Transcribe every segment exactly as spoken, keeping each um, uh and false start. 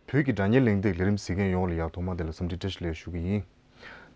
བོད་ཀྱི་དྲ་བརྙན་གླེང་སྟེགས་ལས་རིམ་གཟིགས་མཁན་ཡོངས་ལ་ཡང་ཐོག་མ་དེ་ལ་འཚམས་འདྲི་བཀྲ་ཤིས་བདེ་ལེགས་ཞུ་གི་ཡིན།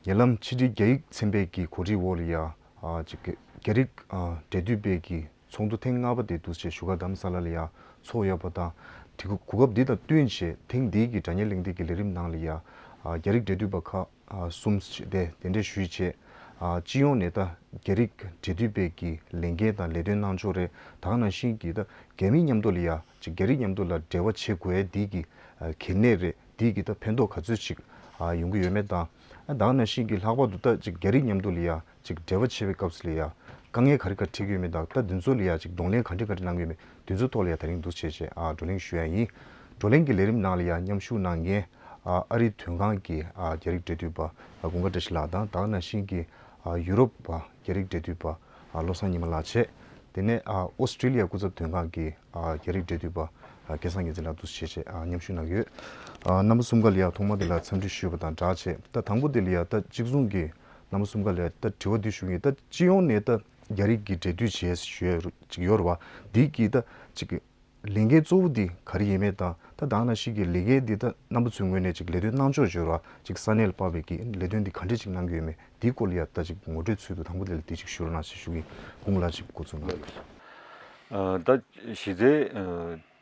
ཉེ་ལམ་ཕྱི་དྲིལ་རྒྱ་ཡིག་ཚན་པའི་གི་གོ་སྒྲིག་འོག་ལ་ཡང་ཨ་ཅིག་རྒྱ་རིགས་ཨ་འབྲེལ་མཐུད་པའི་གི་ཚོགས་འདུ་ཐེངས་ལྔ་པ་དེ་འདུག་སེ་བཞུགས་སྒར་རྡ་རམ་ས་ལ་ལ་ཡང་ཚོགས་ཡོད་པ་དང་། དེ་གོ་གོ་སྐབས་འདི་དང་བསྟུན་བྱས་ཐེངས་འདིའི་གི་དྲ་བརྙན་གླེང་སྟེགས་ཀྱི་ལས་རིམ་ནང་ལ་ཡང་ཨ་རྒྱ་རིགས་འབྲེལ་མཐུད་པ་ཁག་ཨ་གསུམ་ཞིག་དེ་གདན་འདྲེན་ཞུས་བྱས། ཨ་སྤྱི་ཡོངས་ནས་ད་རྒྱ་རིགས་འབྲེལ་མཐུད་པའི་གི་ལས་འགན་དང་ལས་དོན་གནང་ཕྱོགས་རེད། ད་ག་ནང་བཞིན་གྱི་ད་རྒྱ་མི་མཉམ་དུ་ལ་ཡ་ཅིག་རྒྱ་རིགས་མཉམ་དུ་ལ་འབྲེལ་བ་བྱེད་དགོས་ཡ་འདི་གི་ཨ་གལ་གནད་རེད། འདི་གི་ད་ཕན་ཐོགས་ག་ཚོད་ཅིག་ཨ་ཡོང་གི་ཡོད་མེད་དང་། ཨ་ད་ག་ནང་བཞིན་གྱི་ལྷག་པར་དུ་ད་ཅིག་རྒྱ་རིགས་མཉམ་དུ་ལ་ཡ་ཅིག་འབྲེལ་བ་བྱེད་པའི་སྐབས་སུ་ལ་ཡ་དཀའ་ངལ་ག་རེ་ག་འཕྲད་ཀྱི་ཡོད་མེད་དང་། ད་འདི་ཚོ་ལ་ཡ་ཅིག་གདོང་ལེན་ག་འདྲ་ག་འདྲ་གནང་གི་ཡོད་མེད། དེ་ཚོའི་ཐོག་ལ་ཡང་དེ་རིང་འདུག་སེ་བྱས་ཨ་བགྲོ་གླེང་ཞུ་ཡ་ཡིན། བགྲོ་གླེང་གི་ལས་རིམ་ནང་ལ་ཡང་མཉམ་ཞུགས་གནང་མཁན་ཨ་ཨ་རིའི་དོན་ཁང་གི་ཨ་རྒྱ་རིགས་འབྲེལ་མཐུད་པ་ཨ་ཀུན་དགའ་བཀྲ་ཤིས་ལགས་དང་། ད་ག་ནང་བཞིན་གྱི་ཨ་ཡུ་རོབ་པ་རྒྱ་རིགས་འབྲེལ་མཐུད་པ་ཨ་བློ་བཟང་ཉི་མ་ལགས་བྱས། དེ་ནས་ཨ་ཨོ་སི་ཀྲི་ལི་ཡ་སྐུ་ཚབ་དོན་ཁང་གི་ཨ་རྒྱ་རིགས་འབྲེལ་མཐུད་པ་ཨ་སྐལ་བཟང་ངེས་འཛིན་ལགས་འདུག་སེ་བྱས་བྱས་ཨ་མཉམ་ཞུགས་གནང་གི་ཡོད། ཨ་རྣམ་པ་གསུམ་ཀ་ལ་ཡང་ཐོག་མ་དེ་ལ་འཚམས་འདྲི་ཞུས་པ་དང་སྦྲགས་བྱས། ད་དང་པོ་དེ་ལ་ཡང་ད་གཅིག་མཚུངས་ཀྱི་རྣམ་པ་གསུམ་ཀ་ལ་ཡང་ད་དྲི་བ་འདི་ཞུ་གི་ཡིན། ད་སྤྱི་ཡོངས་ནས་ད་རྒྱ་རིགས་ཀྱི་འབྲེལ་མཐུད་བྱས་ཞུས་ཅིག་ཡོད་རེད་བ། འདི་གི་ད་ཅིག་གི་ལས་འགན་གཙོ་བོ་འདི་ག་རེ་ཡིན་མེད་དང་། ད་ད་ག་ནང་བཞིན་གྱི་ལས་འགན་འདི་ད་རྣམ་པ་ཚོའི་ངོས་ནས་ཅིག་ལས་དོན་གནང་ཕྱོགས་སྦྱོར་བ་ཅིག་ས་གནས་ལ་དཔག་པའི་གི་ལས་དོན་འདི་ག་འདྲས་ཅིག་གནང་གི་ཡོད་མེད། འདིའི་སྐོར་ལ་ཡ་ད་ཅིག་ངོ་སྤྲོད་ཚུལ་དུ་དང་པོ་དེ་ལ་འདི་ཅིག་ཞུ་རོགས་གནང་ཞེས་ཞུ་གི་ཡིན། སྐུ་ངོ་ལགས་ཅིག་འགོ་ཚུགས་གནང་། ཨ་ད་གཞི་རྩའི་ཨ་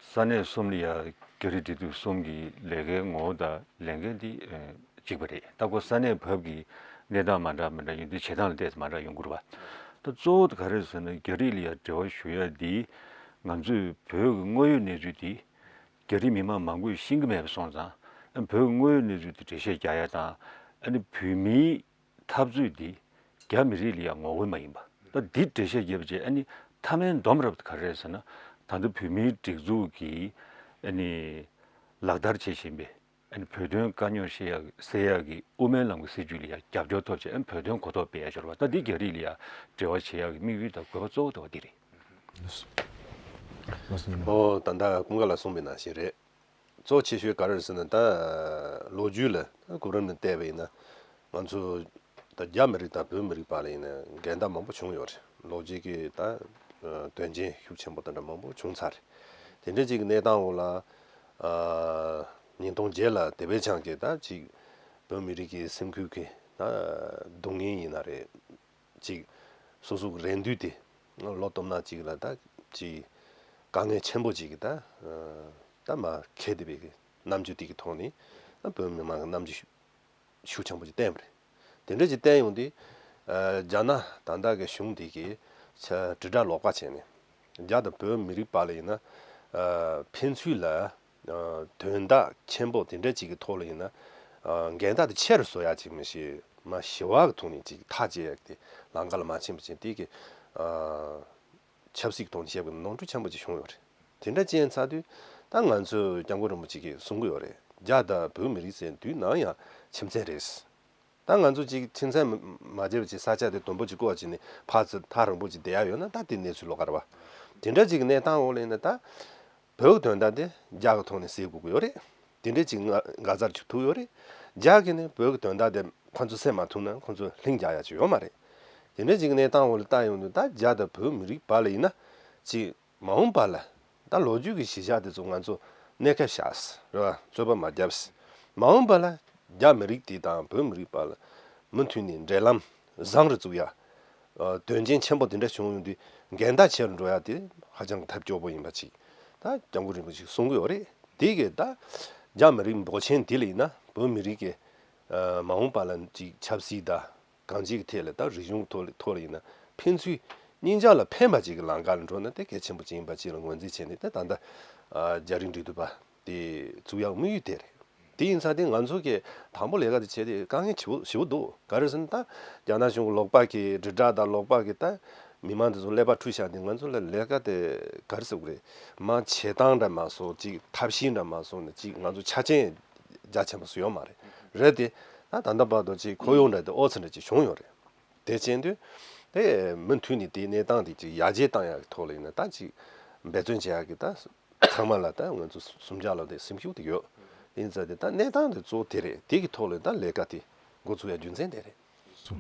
ས་གནས་གསུམ་ལ་ཡ་རྒྱ་རིགས་འབྲེལ་མཐུད་གསུམ་གྱི་ལས་ཀའི་ངོ་བོ་དང་ལས་འགན་འདི་ཨ་གཅིག་པ་རེད། ད་ཁོ་ས་གནས་བབ་ཀྱི་གནས་སྟངས་མ་འདྲ་མ་འདྲ་ཡོང་དུས་བྱེད་སྟངས་ལ་བལྟས་ཏེ་མ་འདྲ་ཡོང་གི་རེད་བ། ད་གཙོ་བོ་དེ་ག་རེ་ཟེར་ན་རྒྱ་རིགས་ལ་ཡ་འབྲེལ་བ་ཞུ་ཡ་འདི་ང་ཚོས་བོད་ཀྱི་དངོས་ཡོད་གནས་ཚུལ་འདི་རྒྱ་རིགས་མི་མང་མང་པོས་ཤེས་ཀྱི་མེད་པ་སོང་ཙང་། ཨ་བོད་ཀྱི་དངོས་ཡོད་གནས་ཚུལ་འདི་འགྲེལ་བཤད་རྒྱག་ཡ་དང་། ཨ་ནི་བོད་མིའི་འཐབ་རྩོད་འདི་རྒྱ་མི་རིགས་ལ་ཡང་ངོ་རྒོལ་མ་ཡིན་པ། ད་འདི་འགྲེལ་བཤད་བརྒྱབ་རྗེས་ཨ་ནི་མཐའ་མའི་སྡོམ་རབ་ག་རེ་རེད་ཟེར་ན། ད་ལྟ་བོད་མིའི་སྒྲིག་འཛུགས་ཀྱིས་ཨ་ནི་ལག་བསྟར་བྱེད་བཞིན་པའི་ཨ་ནི་བོད་དོན་དཀའ་རྙོག་སེལ་ཡག་སེལ་ཡག་གི་དབུ་མའི་ལམ་གྱི་སྲིད་བྱུས་ལ་ཡང་རྒྱབ་སྐྱོར་ཐོབ་བྱས། ཨ་ནི་བོད་དོན་གོ་རྟོགས་སྤེལ་ཡག་སྦྱོར་བ། ད་འདི་རྒྱ་རིགས་ལ་ཡང་འབྲེལ་བ་བྱེད་ཡག་གི་དམིགས་ཡུལ་དང་དགོས་པ་གཙོ་བོ་དེ་བ་འདི་རེད། ལགས་སོ། ཨོ་ད་ལྟ་ཀུན་དགའ་ལགས་གསུངས་པའི་ནང་བཞིན་རེད། གཙོ་ཆེ་ཤོས་ག་རེ་རེད་ཟེར་ན། ད་ལོ་རྒྱུས་ལ་གོ་རིམ་ནས་བལྟས་པ་ཡིན་ན། ང་ཚོ་ད་རྒྱ་མི་རིགས་དང་བོད་མི་རིགས་བར་ལ་ཡིན་ན་འགལ་ཟླ་མང་པོ་བྱུང་ཡོད་རེད། ལོ་རྒྱུས་ཀྱི་ད་དོན་རྐྱེན་ཤུགས་ཆེན་པོ་དེ་འདྲ་མང་པོ་བྱུང་ཚར་རེད། དེ་འདྲ་ཅིག་གི་གནས་སྟངས་འོག་ལ་ཨ་ཉིས་སྟོང་བརྒྱད་ལ་དེ་བས་ཀྱང་གི་ད་ཅིག་བོད་མི་རིགས་ཀྱི་སེམས་ཁུར་གྱི་ད་སྡུག་བསྔལ་ཡིན་ན་རེད། ཅིག་སོ་སོ་གི་རེ་འདུན་དེ་བློ་སྟོབས་ན་ཅིག་ལ་ད་ཅིག་དཀའ་ངལ་ཆེན་པོ་ཅིག་གི་ད་ད་མ་འཁེལ་བསྡད་པའི་གི་རྣམ་འགྱུར་དེ་གི་ཐོག་ནས་ད་བོད་མི་མང་གི་རྣམ་འགྱུར་ཤུགས་ཆེན་པོ་ཅིག་བསྟན་པ་རེད། དེ་འདྲ་ཅིག་བསྟན་ཡོང་དུས། ཨ་རྒྱ་ནག་ད་ལྟ་གི་གཞུང་དེ་གིས་ཆ་དྲིལ་བསྒྲགས་ལོག་པ་བྱས་ནས་རྒྱ་དང་བོད་མི་རིགས་བར་ལ་ཡིན་ན་ཨ་ཕན་ཚུན་ལ་ཨ་དོན་དག་ཆེན་པོ་དེ་འདྲ་ཅིག་གི་ཐོག་ལ་ཡིན་ན་ཨ་འགལ་ཟླ་དེ་ཆེ་རུ་བཟོ་ཡག་ཅིག་མི་ཤེས། མ་ཞི་བ་གི་ཐོག་ནས་ཅིག་ཐག་བཅད་ཡག་དེ་ལམ་ཁ་ལ་མ་ཕྱིན་པ་བྱས། དེ་གི་ཨ་ཆབ་སྲིད་ཀྱི་ཐོག་ནས་བཤད་པའི་ནོར་འཁྲུལ་ཆེན་པོ་ཅིག་བྱུང་ཡོད་རེད། དེ་འདྲ་ཅན་ཚར་དུས་ད་ང་ཚོས་སྐྱབས་མགོན་རིན་པོ་ཆེ་གིས་གསུང་གི་ཡོད་རེད། རྒྱ་དང་བོད་མི་རིགས་ཟེར་དུས་ནམ་ཡང་ཁྱིམ་མཚེས་རེད། ད་ང་ཚོ་ཅིག་ཁྱིམ་མཚེས་མ་མ་བྱས་པ་ཅིག་ས་ཆ་དེ་དུམ་བུ་ཅིག་བཀོག་བྱས་ནས་ཕར་ཚུར་ཐག་རིང་པོ་ཅིག་བསྡད་ཡ་ཡོད་ན་ད་དེ་གནས་ཚུལ་ལོགས་ཀ་རེད་བ། དེ་འདྲ་ཅིག་གི་གནས་སྟངས་འོག་ལ་ཡིན་ན་ད་བོད་ཀྱི་དོན་དག་དེ་རྒྱ་གི་ཐོག་ནས་སེལ་དགོས་ཀྱི་ཡོད་རེད། དེ་འདྲ་ཅིག་ང་འགག་རྩར་གྱུར་ཐུབ་ཡོད་རེད། རྒྱ་གིས་ནི་བོད་ཀྱི་དོན་དག་དེ་ཁོ་ཚོ་སེལ་མ་ཐུབ་ན་ཁོ་ཚོ་ལྷིང་རྒྱག་ཡ་ཅིག་ཡོད་མ་རེད། དེ་འདྲ་ཅིག་གི་གནས་སྟངས་འོག་ལ་ལྟ་ཡོང་དུས་ད་རྒྱ་དང་བོད་མི་རིགས་བར་ལ་ཡིན་ན་ཅིག་མ་འོངས་པ་ལ་ད་ལོ་རྒྱུས་ཀྱི་གཞི་བཞག་དེ་ཚོ་ང་ཚོ་གནས་སྐབས་བཞག་རེད་བ། རྩོད་པ་མ་བརྒྱབ། མ་འོངས་པ་ལ་རྒྱ་མི་རིགས་དེ་དང་བོད་མི་རིགས་བར་ལ་མུ་མཐུད་ནས་འབྲེལ་ལམ་བཟང་རུ་བཙུགས་ཡ། ཨ་དོན་རྐྱེན་ཆེན་པོ་དེ་འདྲ་བྱུང་ཡོང་དུས་འགལ་ཟླ་ཆེ་རུ་འགྲོ་ཡ་དེ་ཧ་ཅང་ཐབས་སྐྱོ་པོ་ཡིན་པ་ཅིག་ད་སྐྱབས་མགོན་རིན་པོ་ཆེས་གསུང་གི་ཡོད་རེད། དེ་གིས་ད་རྒྱ་མི་རིགས་འབོར་ཆེན་དེ་ལ་ཡིན་ན་བོད་མི་རིགས་ཀྱི་ཨ་མ་འོངས་པ་ལ་ཅིག་ཆབ་སྲིད་དང་། གང་ཅིའི་ཐད་ལ་ད་རིག་གཞུང་ཐོག་ལ་ཐོག་ལ་ཡིན་ན་ཕན་ཚུན་གཉིས་ཆ་ལ་ཕན་པ་ཅིག་གི་ལམ་ཁ་ལ་འགྲོ་ན་དེ་གལ་ཆེན་པོ་ཅིག་ཡིན་པ་ཅིག་ལ་ངོས་འཛིན་བྱས་ནས། དེ་ད་ལྟ་ཨ་རྒྱ་རིགས་འབྲེལ་མཐུད་པ་དེ་བཙུགས་ཡག་དམིགས་ཡུལ་དེ་རེད། དེ་ཡིན་ཙང་དེ་ང་ཚོ་གིས་དང་པོ་ལས་ཀ་དེ་བྱས་ཏེ་དཀའ་ངལ་ཞེ་པོ་ཞེ་པོ་འདུག་ག་རེ་ཟེར་ན་ད་རྒྱ་ནག་གཞུང་གི་ལོག་པ་གི་དྲིལ་བསྒྲགས་དང་ལོག་པ་གི་ད་མི་མང་དེ་ཚོ་ཀླད་པ་འཁྲུད་བཞག་དེ་ང་ཚོ་ལ་ལས་ཀ་དེ་ག་རེ་ཟེར་དགོས་རེད། མ་བྱེད་སྟངས་འདྲ་མ་སོང་ཅིག་ཐབས་ཤེས་འདྲ་མ་སོང་ནས་ཅིག་ང་ཚོ་ཆ་རྐྱེན་རྒྱ་ཆེན་པོ་སུ་ཡོད་མ་རེད། རེད་དེ། ད་ད་ལྟ་བར་དུ་ཅིག་ཁོར་ཡུག་འདྲ་དེ་ཨོ་ཙི་འདྲ་ཅིག་བྱུང་ཡོད་རེད། དེ་བྱས་དུས་དེ་མུ་མཐུད་ནས་དེའི་གནས་སྟངས་དེ་ཅིག་ཡར་རྒྱས་བཏང་ཡག་གི་ཐོག་ལ་ཡིན་ན་ད་ཅིག་འབད་བརྩོན་བྱེད་ཡག་གི་ད་ཚང་མ་ལ་ད་ང་ཚོ་གསུམ་ཆ་ལ་དེ་སེམས་ཤུགས་དེ་ཡོད། དེ་ཡིན་ཙང་དེ་ད་གནས་སྟངས་དེ་གཙོ་བོ་དེ་རེད། དེ་གི་ཐོག་ལ་ད་ལས་ཀ་དེ་འགོ་ཚུགས་ཡག་རྒྱུ་མཚན་དེ་རེད། སོ།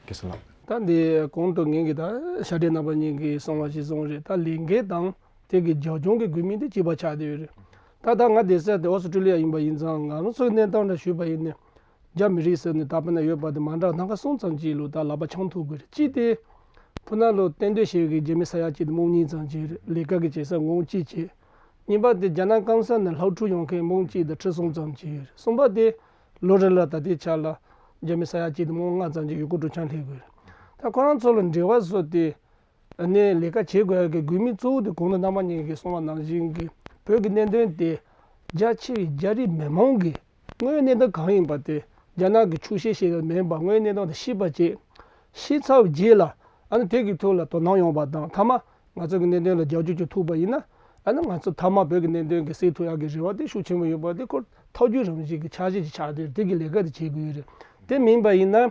སྐལ་བཟང་ལགས། ད་འདི་གོང་དུ་ངེད་ཀྱི་ད་ཤ་ཁྲག་རྣམ་པ་གཉིས་ཀྱིས་གསུངས་པ་ཞིག་གསུངས་རེད། ད་ལས་འགན་དང་དེ་གི་རྒྱབ་ལྗོངས་ཀྱི་དགོས་དམིགས་དེ་གཅིག་པ་ཆགས་བསྡད་ཡོད་རེད། ད་ལྟ་ང་བསྡད་ས་དེ་ཨོ་སི་ཀྲི་ལི་ཡ་ཡིན་པ་ཡིན་ཙང་། ང་རང་ཚོའི་གནས་སྟངས་ལ་ཞུས་པ་ཡིན་ན། རྒྱ་མི་རིགས་ཟེར་ནས་ད་དཔེར་ན་ཡོད་པ་དེ་མ་འདྲ་སྣ་ཁ་གསུམ་ཙམ་ཅིག་ལ་ད་ལག་པ་འཆང་ཐུབ་དགོས་རེད། གཅིག་དེ་ཕུ་ན་ལོ་གཏན་སྡོད་བྱེད་ཀྱི་རྒྱ་མི་ས་ཡ་གཅིག་དང་མོ་གཉིས་ཙམ་ཅིག་རེད། ལས་ཀ་གི་བྱེད་ས་ངོ་གཅིག་བྱེད། གཉིས་པ་དེ་རྒྱ་ནག་སྐམ་ས་ནས་སློབ་ཕྲུག་ཡོང་མཁན་མོ་གཅིག་དང་ཁྲི་གསུམ་ཙམ་ཅིག་རེད། གསུམ་པ་དེ་ལོ་རེ་ལ་ད་ལྟའི་ཆ་ལ་རྒྱ་མི་ས་ཡ་གཅིག་དང་མོ་ལྔ་ཙམ་ཅིག་ཡུལ་སྐོར་སྤྲོ་འཆམ་སླེབས་དགོས་རེད། ད་ཁོ་རང་ཚོ་ལ་འབྲེལ་བ་བཟོ་སྟེ། ཨ་ནི་ལས་ཀ་བྱེད་དགོས་ཡག་གི་དགོས་དམིགས་གཙོ་བོ་དེ་གོང་དུ་རྣམ་པ་གཉིས་ཀྱིས་གསུངས་པ་ནང་བཞིན་གྱི་བོད་ཀྱི་གནད་དོན་དེ་རྒྱ་ཆེ་བའི་རྒྱ་རིགས་མི་མང་གི་དངོས་ཡོད་གནས་སྟངས་གང་ཡིན་པ་དེ་རྒྱ་ནག་གི་ཆོག་ཤེས་ཤིག་མིན་པར་དངོས་ཡོད་གནས་སྟངས་དེ་ཤེས་པ་བྱེད། ཤེས་ཚར་བའི་རྗེས་ལ་ཨ་ནི་དེ་གི་ཐོག་ལ་དོ་སྣང་ཡོང་བ་དང་། མཐའ་མ་ང་ཚོ་གི་གནད་དོན་ལ་རྒྱབ་སྐྱོར་བྱེད་ཐུབ་པ་ཡིན་ན། ཨ་ནི་ང་ཚོ་མཐའ་མ་བོད་ཀྱི་གནད་དོན་གྱི་སེལ་ཐུབ་ཡག་གི་རེ་བ་དེ་ཤུགས་ཆེན་པོ་ཡོད་པ་དེ་ཁོ་ཐག་གཅོད་རང་བཞིན་གྱི་འཆར་གཞི་ཅིག་ཆགས་བསྡད་རེད། དེ་གི་ལས་ཀ་དེ་བྱེད་དགོས་ཡོད་རེད། དེ་མིན་པ་ཡིན་ན།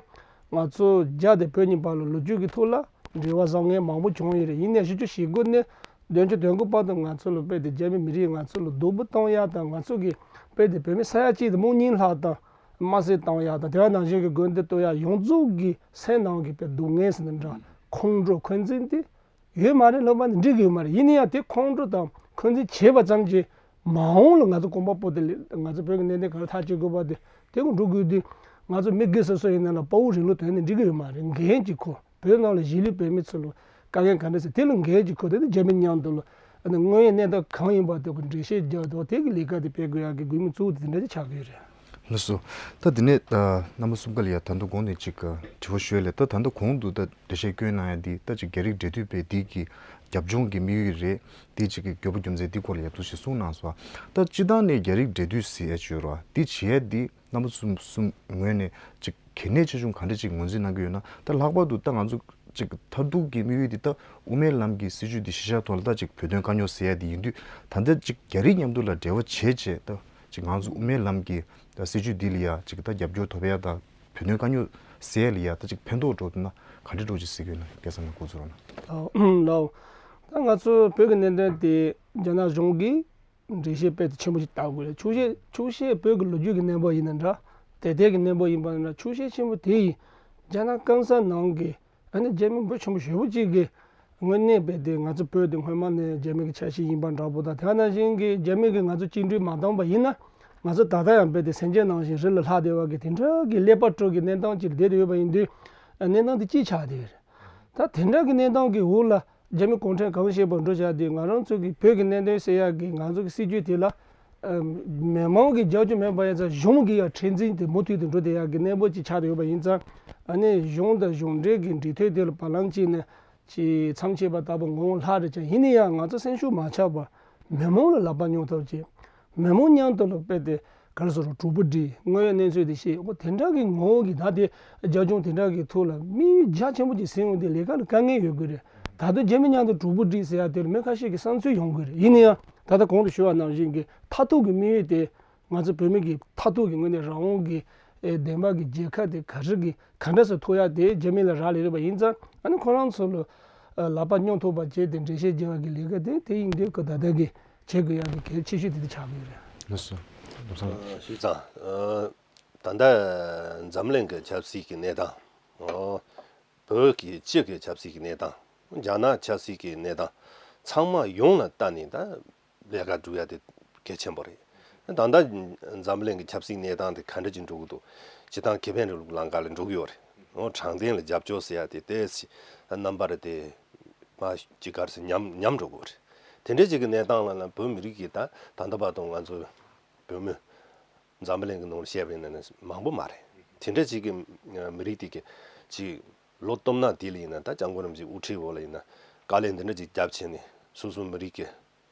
ང་ཚོ་རྒྱ་དང་བོད་གཉིས་བར་ལ་ལོ་རྒྱུས་ཀྱི་ཐོག་ལ་འབྲེལ་བ་བཟང་ངན་མང་པོ་བྱུང་ཡོད་རེད། ཡིན་ནའི་ཞུ་རྒྱུ་ཞུ་དགོས་ནི། བདུན་ཅུ་དོན་དགུ་བར་དུ་ང་ཚོ་ལ་དཔེ་དེ་རྒྱ་མི་མི་རིགས་ང་ཚོ་ལ་སྡུག་པོ་བཏང་ཡག་དང་། ང་ཚོ་གི་དཔེ་དེ་བོད་མི་ས་ཡ་གཅིག་དང་མོ་གཉིས་ལྷག་དང་དམར་གསོད་བཏང་ཡག་དང་། དེ་བ་ནང་བཞིན་གྱི་དགོན་སྡེ་གཏོར་ཡག་ཡོངས་རྫོགས་ཀྱི་སེམས་ནང་གི་དཔེ་སྡུག་བསྔལ་ཟེར་ན་འདྲ། ཁོང་ཁྲོ་འཁོན་འཛིན་དེ་ཡོད་མ་རེད། ལོ་མ་ནི་འགྲིག་གི་ཡོད་མ་རེད། ཡིན་ན་ཡང་དེ་ཁོང་ཁྲོ་དང་འཁོན་འཛིན་བྱས་པ་ཙམ་གྱིས་མ་འོངས་ལ་ང་ཚོ་གོམ་པ་སྤོ་སྟེ་ལས། ང་ཚོ་བོད་ཀྱི་གནད་དོན་ག་རེ་ཐག་གཅོད་དགོས་པ་དེ་དེ་ཀུན་འགྲོ་དགོས་དུས། ང་ཚོ་མི་སྒེར་སོ་སོ་ཡིན་ན་ལ་དཔའ་བོ་རིང་ལུགས་དོན་ནི་འགྲིག་གི་ཡོད་མ་རེད། འགན་ཅིག་ཁུར། བོད་ནང་ལ་གཞིས་ལུས་བོད་མི་ཚོ་ལ་དཀའ་ངལ་ག་འདྲ་ཟེར་དེ་ལ་འགན་ཅིག་ཁུར། དེ་ནི་རྒྱ་མི་མཉམ་དུ་ལ་ཨ་ནི་དངོས་ཡོད་གནས་སྟངས་གང་ཡིན་པ་དེ་ཀུན་འགྲེལ་བཤད་རྒྱག་དགོས། དེ་གི་ལས་ཀ་དེ་སྤེལ་དགོས་ཡག་གི་དགོས་དམིགས་གཙོ་བོ་དེ་དེ་འདྲ་ཅིག་ཆགས་ཀྱི་ཡོད་རེད། ལགས་སོ། ད་དེ་ནས་ད་རྣམ་པ་གསུམ་ཀ་ལ་ཡ་ད་དུང་གོང་ནས་ཅིག་དྲི་བ་ཞུ་ཡ་ལས། ད་ད་ལྟ་གོང་དུ་ད་འགྲེལ་བཤད་བསྐྱོན་གནང་ཡ་འདི་ད་ཅིག་རྒྱ་རིགས་འབྲེལ་མཐུད་པའི་འདི་གི་རྒྱབ་ལྗོངས་ཀྱི་དམིགས་ཡུལ་རེད། འདི་ཅིག་གི་དགོས་པ་རྒྱུ་མཚན་འདི་སྐོར་ལ་ཡ་ཏོག་ཙམ་གསུངས་གནང་སོང་། ད་སྤྱིར་བཏང་ནས་རྒྱ་རིགས་འབྲེལ་མཐུད་ཟེར་ཡ་ཅིག་ཡོད་རེད་བ། འདི་བྱེད་ཡ་འདི་རྣམ་པ་གསུམ་གསུམ་ངོས་ནས་ཅིག་གལ་གནད་ཆེ་ཆུང་ག་འདྲ་ཅིག་ངོས་འཛིན་གནང་གི་ཡོད་ན། ད་ལྷག་པར་དུ་ད་ང་ཚོ་ཅིག་མཐར་ཐུག་གི་དམིགས་ཡུལ་འདི་ད་དབུ་མའི་ལམ་གྱི་སྲིད་བྱུས་འདི་གཞི་བཞག་ཐོག་ལ་ད་ཅིག་བོད་དོན་དཀའ་རྙོག་ཟེར་ཡ་འདི་ཡིན་དུས། ད་ལྟ་ཅིག་རྒྱ་རིགས་མཉམ་དུ་ལ་འབྲེལ་བ་བྱས་བྱས་ད་ཅིག་ང་ཚོ་དབུ་མའི་ལམ་གྱི་ད་སྲིད་བྱུས་འདི་ལ་ཡ་ཅིག་ད་རྒྱབ་སྐྱོར་ཐོབ་ཡ་དང་བོད་དོན་དཀའ་རྙོག་སེལ་ཡ་ལ་ཡ་ད་ཅིག་ཕན་ཐོགས་འགྲོ་ཐུབ་ན་ག་འདྲ་འགྲོ་ཅིག་ཟེར་གྱི་ཡོད་ན་སྐལ་བཟང་ལགས་འགོ་ཚུགས་རོགས་གནང་། ལགས། ད་ང་ཚོ་བོད་ཀྱི་གནད་དོན་དེ་རྒྱ་ནག་གཞུང་གིས་འགྲེལ་བཤད་དཔེ་དེ་ཆེན་པོ་ཞིག་བཏང་དགོས་རེད། ཆོག་ཤེས་ཆོག་ཤེས་བོད་ཀྱི་ལོ་རྒྱུས་ཀྱི་གནས་བབ་ཡིན་ན་འདྲ། དེ་ལྟའི་གི་གནས་བབ་ཡིན་པ་ན་འདྲ། ཆོག་ཤེས་ཆེན་པོ་དེ་ཡིས་རྒྱ་ནག་སྐམ་ས་ནང་གི་ཨ་ནི་རྒྱ་མི་འབོར་ཆེན་པོ་ཞེ་པོ་ཅིག་གིས་དངོས་གནས་དཔེ་དེ་ང་ཚོ་བོད་དེ་སྔོན་མ་ནས་རྒྱ་མི་གི་ཆ་ཤས་ཡིན་པ་འདྲ་པོ་དང་། དེ་ནང་བཞིན་གྱི་རྒྱ་མི་གིས་ང་ཚོ་བཅིངས་འགྲོལ་མ་བཏང་པ་ཡིན་ན། ང་ཚོ་ད་ལྟ་ཡང་དཔེ་དེ་སེམས་ཅན་ནང་བཞིན་རི་ལ་ལྷག་བསྡད་པ་གི་དེ་འདྲ་གི་ཀླད་པ་དཀྲུག་གི་གནས་སྟངས་ཅིག་བསྡད་དེ་ཡོད་པ་ཡིན་དུས། གནས་སྟངས་དེ་ཅིག་ཆགས་བསྡད་ཡོད་རེད། ད་དེ་འདྲ་གི་གནས་སྟངས་ཀྱི་འོག་ལ་རྒྱ་མི་གུང་ཁྲན་གང་བྱེད་པར་འགྲོ་བྱ་དེ། ང་རང་ཚོ་གི་བོད་ཀྱི་གནད་དོན་ཟེར་ཡག་གི་ང་ཚོ་གི་སྲིད་ཇུས་དེ་ལ་ཨ་མི་མང་གི་རྒྱབ་སྐྱོར་མེད་པ་ཡིན་ཙང་གཞུང་གི་ཡང་མཁྲེགས་འཛིན་དེ་མུ་མཐུད་དུ་འགྲོ་བསྡད་ཡག་གི་གནས་བབ་ཅིག་ཆགས་བསྡད་ཡོད་པ་ཡིན་ཙང་། ཨ་ནི་གཞུང་དང་གཞུང་འབྲེལ་གྱི་འབྲེལ་མཐུད་དེ་ལ་བར་ལམ་གཅིག་ནས་ཅིག་མཚམས་ཆད་པ་ལྟ་བུ་ངོ་བོ་ལྷག་རེད་ཀྱང་། ཡིན་ན་ཡང་ང་ཚོ་སེམས་ཤུགས་མ་ཆག་པར་མི་མང་ལ་ལག་པ་སྙོག་ཐབས་བྱེད། མི་མང་མཉམ་དུ་ལ་དཔེ་དེ་ག་རེ་ཟེར་རོ། གྲོགས་པོ་སྒྲིག། དངོས་ཡོད་གནས་ཚུལ་དེ་བཤད། འོ་དེ་འདྲ་གི་ངོ་བོ་གི་ད་དེ་རྒྱབ་ལྗོངས་དེ་འདྲ་གི་ཐོག་ལ་དམིགས་ཡུལ་རྒྱ་ཆེན་པོ་ཅིག་ཟིན་འོང་དེ་ལས་ཀ་ལ་དཀའ་ངལ་ཡོད་དགོས་རེད། ད་དུང་རྒྱ་མི་མཉམ་དུ་གྲོགས་པོ་སྒྲིག་ཟེར་ཡ་དེ་ལ་མི་ཁ་ཤས་ཀྱི་བསམ་ཚུལ་ཡོང་དགོས་རེད། ཡིན་ན་ཡང་ད་ལྟ་གོང་དུ་ཞུ་བ་ནང་བཞིན་གྱི་མཐར་ཐུག་གི་དམིགས་ཡུལ་དེ། ང་ཚོ་བོད་མི་གི་མཐར་ཐུག་གི་དངོས་གནས་རང་དབང་གི་ཨེ་བདེན་པ་གི་རྒྱལ་ཁབ་དེ་ག་རེ་གི་ག་འདྲ་སེ་ཐོབ་ཡ་དེ་རྒྱ་མི་ལ་རག་ལས་རེད་པ། ཡིན་ཙང་ཨ་ནི་ཁོ་རང་ཚོ་ལ་ཨ་ལག་པ་སྙོག་ཐུབ་པ་བྱས་ཏེ་འགྲེལ་བཤད་རྒྱག་གི་ལས་ཀ་དེ་དེ་ཡིན་དུས་ཀྱི་ད་ལྟ་གི་བྱེད་དགོས་ཡ་གི་གལ་ཆེ་ཤོས་དེ་དེ་ཆགས་ཀྱི་ཡོད་རེད། ལགས་སོ། ལགས་སོ། ཨ་ཞུས་ཙང་། ཨ་ད་ལྟ་འཛམ་གླིང་གི་ཆབ་སྲིད་ཀྱི་གནས་སྟངས། ཨོ་བོད་ཀྱི་སྤྱི་གི་ཆབ་སྲིད་ཀྱི་གནས་སྟངས། རྒྱ་ནག་ཆབ་སྲིད་ཀྱི་གནས་སྟངས། ཚང་མ་ཡོངས་ལ་ལྟ་ནས་ད་ལས་ཀ་སྒྲུབ་ཡ་དེ་གལ་ཆེན་པོ་རེད། ད་ལྟ་འཛམ་གླིང་གི་ཆབ་སྲིད་གནས་སྟངས་དེ་ག་འདྲ་ཅིག་འགྲོ་གི་འདུག་སྤྱིར་བཏང་ཁེ་ཕན་རིང་ལུགས་ལམ་ཁ་ལ་འགྲོ་གི་ཡོད་རེད། འོ་དྲང་བདེན་ལ་རྒྱབ་སྐྱོར་ཟེར་ཡ་དེ་ཏོག་ཙམ་རྣམ་པ་རེ་དེ་མ་ཅིག་ག་རེ་ཟེར་ཉམས་ཉམས་འགྲོ་གི་ཡོད་རེད། དེ་འདྲ་ཅིག་གི་གནས་སྟངས་ལ་ལ་བོད་མི་རིགས་ཀྱིས་ད་ད་ལྟ་བར་དུ་ང་ཚོ་བོད་མི་འཛམ་བུ་གླིང་གི་ནང་ལ་བཤད་པ་ཡིན་ན་ནི་མང་པོ་མ་རེད། དེ་འདྲ་ཅིག་གི་མི་རིགས་དེ་གི་ཅིག་ལོ་སྟོང་ན་དེ་ལ་ཡིན་ན། ད་སྐྱབས་མགོན་རིན་པོ་ཆེའི་དབུ་ཁྲིད་འོག་ལ་ཡིན་ན་དཀའ་ལས་འདི་འདྲ་ཅིག་རྒྱབ་བྱས་ནས། སོ་སོ་མི་རིགས་ཀྱི་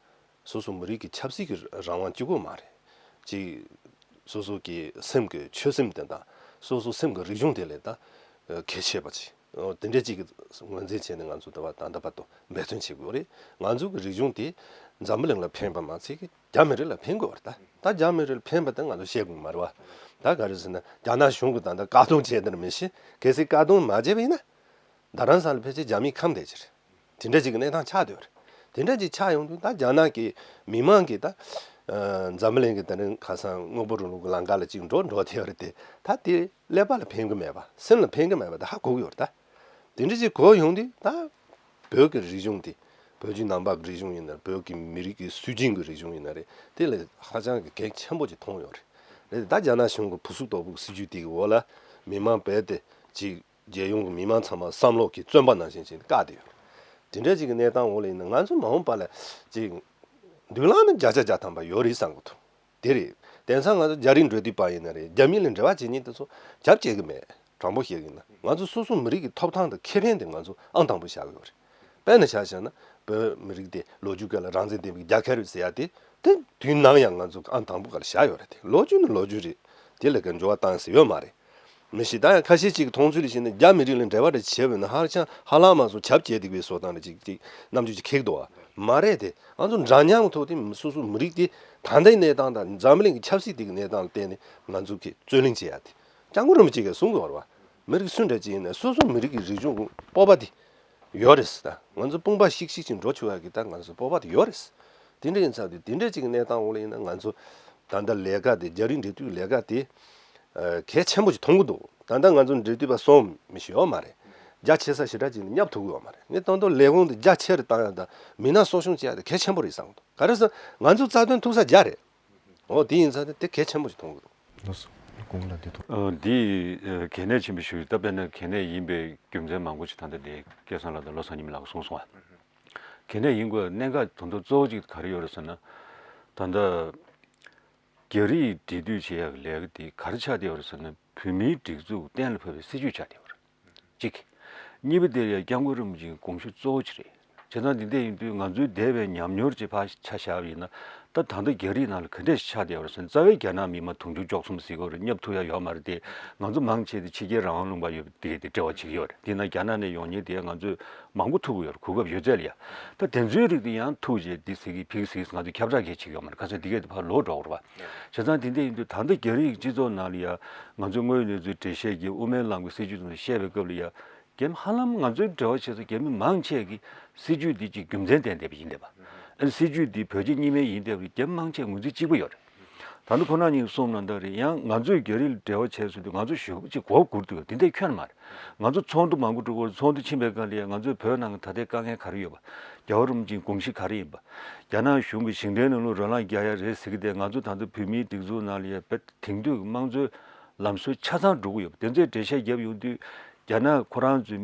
སོ་སོ་མི་རིགས་ཀྱི་ཆབ་སྲིད་ཀྱི་རང་དབང་གཅིག་པོ་མ་རེད། ཅིག་སོ་སོ་གི་སེམས་ཀྱི་ཆོད་སེམས་དེ་དང་། སོ་སོ་སེམས་ཀྱི་རིག་གཞུང་དེ་ལས་ད་གལ་ཆེ་བ་ཅིག་འོ་དེ་འདྲ་ཅིག་གི་ངོས་འཛིན་བྱས་ནས་ང་ཚོ་ད་བར་ད་ལྟ་བར་དུ་འབད་བརྩོན་བྱེད་དགོས་རེད། ང་ཚོ་གི་རིག་གཞུང་དེ་འཛམ་བུ་གླིང་ལ་ཕན་པ་མ་ཚད་ཀྱི་རྒྱ་མི་རིགས་ལ་ཕན་དགོས་རེད། ད་ད་རྒྱ་མི་རིགས་ལ་ཕན་པ་དེ་ང་ཚོ་བཤད་དགོས་མ་རེད་བ། ད་ག་རེ་ཟེར་ན་རྒྱ་ནག་གཞུང་གིས་ད་ལྟ་བཀག་སྡོམ་བྱས་དེ་མི་ཤེས། གལ་སྲིད་བཀག་སྡོམ་མ་བྱས་པ་ཡིན་ན། རྡ་རམ་ས་ལ་ཕལ་ཆེར་རྒྱ་མིའི་ཁམས་བསྡད་ཀྱི་རེད། དེ་འདྲ་ཅིག་གི་གནས་སྟངས་ཆགས་བསྡད་ཡོད་རེད། དེ་འདྲ་ཅིག་ཆགས་ཡོང་དུས་ད་རྒྱ་ནག་གི་མི་མང་གིས་ད་ཨ་འཛམ་བུ་གླིང་གི་དེ་རིང་ཁ་སང་དངོས་པོ་རིང་ལུགས་ཀྱི་ལམ་ཁ་ལ་ཅིག་འགྲོ་འགྲོ་བསྡད་ཡོད་རེད་དེ། ད་དེ་ཀླད་པ་ལ་ཕན་གྱི་མེད་པ། སེམས་ལ་ཕན་གྱི་མེད་པ་ད་ཧ་གོ་གི་ཡོད་རེད་ད། དེ་འདྲ་ཅིག་གོ་ཡོང་དུས་ད་བོད་ཀྱི་རིག་གཞུང་དེ་ བོད་བརྒྱུད་ནང་པ་གི་རིག་གཞུང་ཡིན་ན་རེད། བོད་ཀྱི་མི་རིགས་ཀྱི་སྲོལ་རྒྱུན་གྱི་རིག་གཞུང་ཡིན་ན་རེད། དེ་ལ་ཧ་ཅང་གི་གལ་ཆེན་པོ་ཅིག་མཐོང་ཡོད་རེད། རེད་དེ་ད་རྒྱ་ནག་གཞུང་གི་བུ་གསུམ་དོག་པོ་གི་སྲིད་ཇུས་དེ་གི་འོག་ལ་མི་མང་རྦད་དེ་ཅིག་རྒྱལ་ཡོངས་ཀྱི་མི་མང་ཚང་མ་བསམ་བློ་གི་བཙོན་པ་ནང་བཞིན་བྱས་ནས་བཀག་བསྡད་ཡོད་རེད། དེ་འདྲ་ཅིག་གི་གནས་སྟངས་འོག་ལ་ཡིན་ན་ང་ཚོ་མ་འོངས་པ་ལ་ཅིག་མདུན་ལམ་ནི་བརྒྱ་ཆ་བརྒྱ་ཐམ་པ་ཡོད་རེད་བསམ་གི་འདུག་དེ་རེད། དེང་སང་ང་ཚོ་རྒྱ་རིགས་འགྲོ་དུས་པ་ཡིན་ན་རེད། རྒྱ་མི་ལ་འབྲེལ་བ་བྱེད་མཁན་དེ་ཚོ་རྒྱབ་བྱེད་གི་མེད། དྲང་པོ་བཤད་གི་ན་ང་ཚོ་སོ་སོ་མི་རིགས་ཀྱི་ཐོབ་ཐང་དང་ཁེ་ཕན་དེ་ང་ཚོ་ཨང་དང་པོ་བཞག་གི་ཡོད་རེད། དཔེར་ན་ཆ་བཞག་ན་བོད་མི་རིགས་དེ་ལོ་རྒྱུས་སྐབས་ལ་རང་བཙན་ལྡན་པའི་རྒྱལ་ཁབ་རེད་ཟེར་ཡ་དེ་དེ་དུས་ནམ་ཡང་ང་ཚོ་ཨང་དང་པོ་སྒང་ལ་བཞག་ཡོད་རེད། དེ་ལོ་རྒྱུས་ནི་ལོ་རྒྱུས་རེད། དེ་ལ་ག་འགྱུར་བ་བཏང་ཟེར་ཡོད་མ་རེད། མི་ཤེས། ད་ཡང་ཁ་ཤས་ཅིག་གི་མཐོང་ཚུལ་ལ་བྱས་ན་རྒྱ་མི་རིགས་ལ་འབྲེལ་བ་འདྲ་བྱས་པ་ཡིན་ན་ཧ་ཅང་ཧ་ལམ་མ་སོང་ཁྱབ་བྱས་བསྡད་པའི་བཟོ་སྟངས་རེ་ཅིག་ཅིག་རྣམ་འགྱུར་ཅིག་འཁྱེར་གི་འདུག་བ། མ་རེད་དེ། ང་ཚོ་འདྲ་མཉམ་གི་ཐོག་དེ་སོ་སོ་མི་རིགས་དེ་ད་ལྟའི་གནས་སྟངས་དང་འཛམ་གླིང་གི་ཆབ་སྲིད་དེ་གི་གནས་སྟངས་ལ་བལྟས་ནས་ང་ཚོ་གི་རྩོད་གླེང་བྱེད་ཡ་དེ། སྐྱབས་མགོན་རིན་པོ་ཆེ་གིས་གསུང་གི་ཡོད་རེད་བ། མི་རིགས་སུ་འདྲ་ཅིག་ཡིན་ན་སོ་སོ་མི་རིགས་ཀྱི་རིག་གཞུང་གི་སྤོབས་པ་དེ་ཡོད་རེད་ཟེར། ད་ང་ཚོ་དཔུང་པ་ཤིག་ཤིག་ཅིག་འགྲོ་ཆོག་ཡ་གི་ད་ང་ཚོ་སྤོབས་པ་དེ་ཡོད་རེད། དེ་འདྲ་ཡིན་ཙང་དེ་དེ་འདྲ་ཅིག་གི་གནས་སྟངས་འོག་ལ་ཡིན་ན་ང་ཚོ་ད་ལྟ་ལས་ཀ་དེ་རྒྱ་རིགས་འབྲེལ་མཐུད་ལས་ཀ་དེ་ཨ་གལ་ཆེན་པོ་ཞིག་མཐོང་གི་འདུག་ད་ལྟ་ང་ཚོ་འབྲེལ་མཐུད་པ་སོང་མི་ཞིག་ཡོད་མ་རེད། རྒྱ་ཆེ་ས་ཞེ་དྲག་ཅིག་ནི་བསྙབ་ཐུབ་ཀྱི་ཡོད་མ་རེད། ངས་ད་དུང་ལས་ཁུངས་དེ་རྒྱ་ཆེ་རུ་བཏང་ཡ་དང་མི་སྣ་གསོ་སྐྱོང་བྱེད་ཡ་དེ་གལ་ཆེན་པོ་རེད་བསམ་གི་འདུག་ག་རེ་ཟེར་ན་ང་ཚོ་རྩ་དོན་ཐུག་ས་རྒྱ་རེད། འོ་དེ་ཡིན་ཙང་དེ་དེ་གལ་ཆེན་པོ་ཞིག་མཐོང་གི་འདུག་ལགས་སོ། དགོངས་པ་ལ་འདི་ཐུག་ཨ་འདི་ཨ་གལ་གནད་ཆེན་པོ་ཞིག་རེད། ད་དཔེར་ན་གལ་གནད་ཡིན་པའི་རྒྱུ་མཚན་མང་པོ་ཞིག་ད་ལྟ་འདི་སྐལ་བཟང་ལགས་དང་བློ་བཟང་ཉི་མ་ལགས་གསུངས་སོང་ཨ། གལ་གནད་ཡིན་དགོས་གནད་འགག་དོན་དག་གཙོ་བོ་གཅིག་ག་རེ་ཡོད་རེད་ཟེར་ན། ད་ལྟ་རྒྱ་རིགས་འབྲེལ་མཐུད་བྱེད་ཡག་གི་ལས་ཀ་འདི་ག་རེ་ཆགས་བསྡད་ཡོད་རེད་ཟེར་ན་བོད་མིའི་སྒྲིག་འཛུགས་གཏན་ལ་ཕབ་པའི་སྲིད་ཇུས་ཆགས་བསྡད་ཡོད་རེད། གཅིག་གཉིས་པ་དེ་ཡང་སྐྱབས་མགོན་རིན་པོ་ཆེའི་དགོངས་གཞི་གཙོ་བོ་ཅིག་རེད། བྱས་ཙང་འདི་འདྲ་ཡིན་དུས་ང་ཚོའི་འདས་པའི་ཉམས་མྱོང་ཅིག་ཕར་ཆ་བཞག་པ་ཡིན་ན། ད་ད་ལྟ་རྒྱ་རིགས་ནང་ལ་ག་འདྲས་ཆགས་བསྡད་ཡོད་རེད་ཟེར་ན་རྩ་བའི་རྒྱ་ནག་མི་མང་དུང་ཕྱུར་བཅུ་གསུམ་ཟེར་གྱི་ཡོད་རེད། བསྙབ་ཐུབ་ཡ་ཡོད་མ་རེད་དེ། ང་ཚོ་མང་ཆེ་དེ་ཕྱི་རྒྱལ་རང་དབང་ལུང་པ་ཡོད་པ་དེ་གས་དེ་འབྲེལ་བ་བྱེད་ཀྱི་ཡོད་རེད། དེ་ན་རྒྱ་ནག་ནས་ཡོང་མཁན་དེ་ང་ཚོས་མང་པོ་ཐུག་གི་ཡོད་རེད། གོ་སྐབས་ཡོད་ཚད་ལ་ཡ། ད་དེ་ཚོའི་རིགས་དེ་ཡང་ཐུག་རྗེས་འདི་ཟེར་གི་ཕིག་ཟེར་གི་ང་ཚོས་ཁྱབ་བསྒྲགས་གས་བྱེད་ཀྱི་ཡོད་མ་རེད། ཁ་སང་དེ་གས་དེ་ཕར་ལོག་འགྲོ་གི་རེད་པ། བྱས་ཙང་དེ་འདྲ་ཡིན་དུས་ད་ལྟ་རྒྱ་རིགས་སྤྱི་ཚོགས་ནང་ལ་ཡ་ང་ཚོས་དངོས་ཡོད་གནས་ཚུལ་འགྲེལ་བཤད་ཀྱི་དབུ་མའི་ལམ་གྱི་སྲིད་ཇུས་དེ་ཚོ་བཤད་པའི་སྐབས་ལ་ཡ། རྒྱ་མི་ཧ་ལམ་ང་ཚོའི་འབྲེལ་བ་བྱེད་ས་རྒྱ་མི་མང་ཆེ་གིས་སྲིད་ཇུས་འདི་གཅིག་རྒྱུ་མཚན་ལྡན་བསྡད་པ་ཡིན་བསྡད་པ། ཨ་ནི་སྲིད་ཇུས་འདི་བོད་རྒྱ་གཉིས་སྨན་ཡིན་བསྡད་པ་རྒྱ་མི་མང་ཆེ་ངོས་འཛིན་གཅིག་པ་ཡོད་རེད། ད་ནི་ཁོ་ན་གཉིས་གསུངས་ན་འདྲ་རེད། ཡང་ང་ཚོས་རྒྱ་རིགས་ལ་འབྲེལ་བ་བྱས་ཟེར་དུས་ང་ཚོ་ཞེ་པོ་ཅིག་མགོ་སྒུར་འདུག་དེ་འདྲ་ཁྱོན་མ་རེད། ང་ཚོ་ཚོགས་འདུ་མང་པོ་འགྲོ་གི་ཡོད་རེད། ཚོགས་འདུ་ཕྱིན་པའི་སྒང་ལ་ཡང་ང་ཚོའི་བོད་ནང་གི་ད་ལྟའི་དཀའ་ངལ་ག་རེ་ཡོད་པ། རྒྱལ་བ་རིན་པོ་ཆེའི་དགོངས་གཞི་ག་རེ་ཡིན་པ། རྒྱ་ནག་གཞུང་གིས་ཞིང་བྲན་ལམ་ལུགས་རོ་ལངས་རྒྱག་ཡ་རེད་ཟེར་གི་དེ་ང་ཚོ་ད་ལྟ་བོད་མིའི་སྒྲིག་འཛུགས་ནང་ལ་ཡ་དེང་དུས་ཀྱི་དམངས་གཙོའི་ལམ་སྲོལ་ཆ་ཚང་འགྲོ་གི་ཡོད་པ་དེ་ཚོའི་འགྲེལ་བཤད་བརྒྱབ་ཡོང་དུས་རྒྱ་ནག་ཁོ་རང་ཚོའི་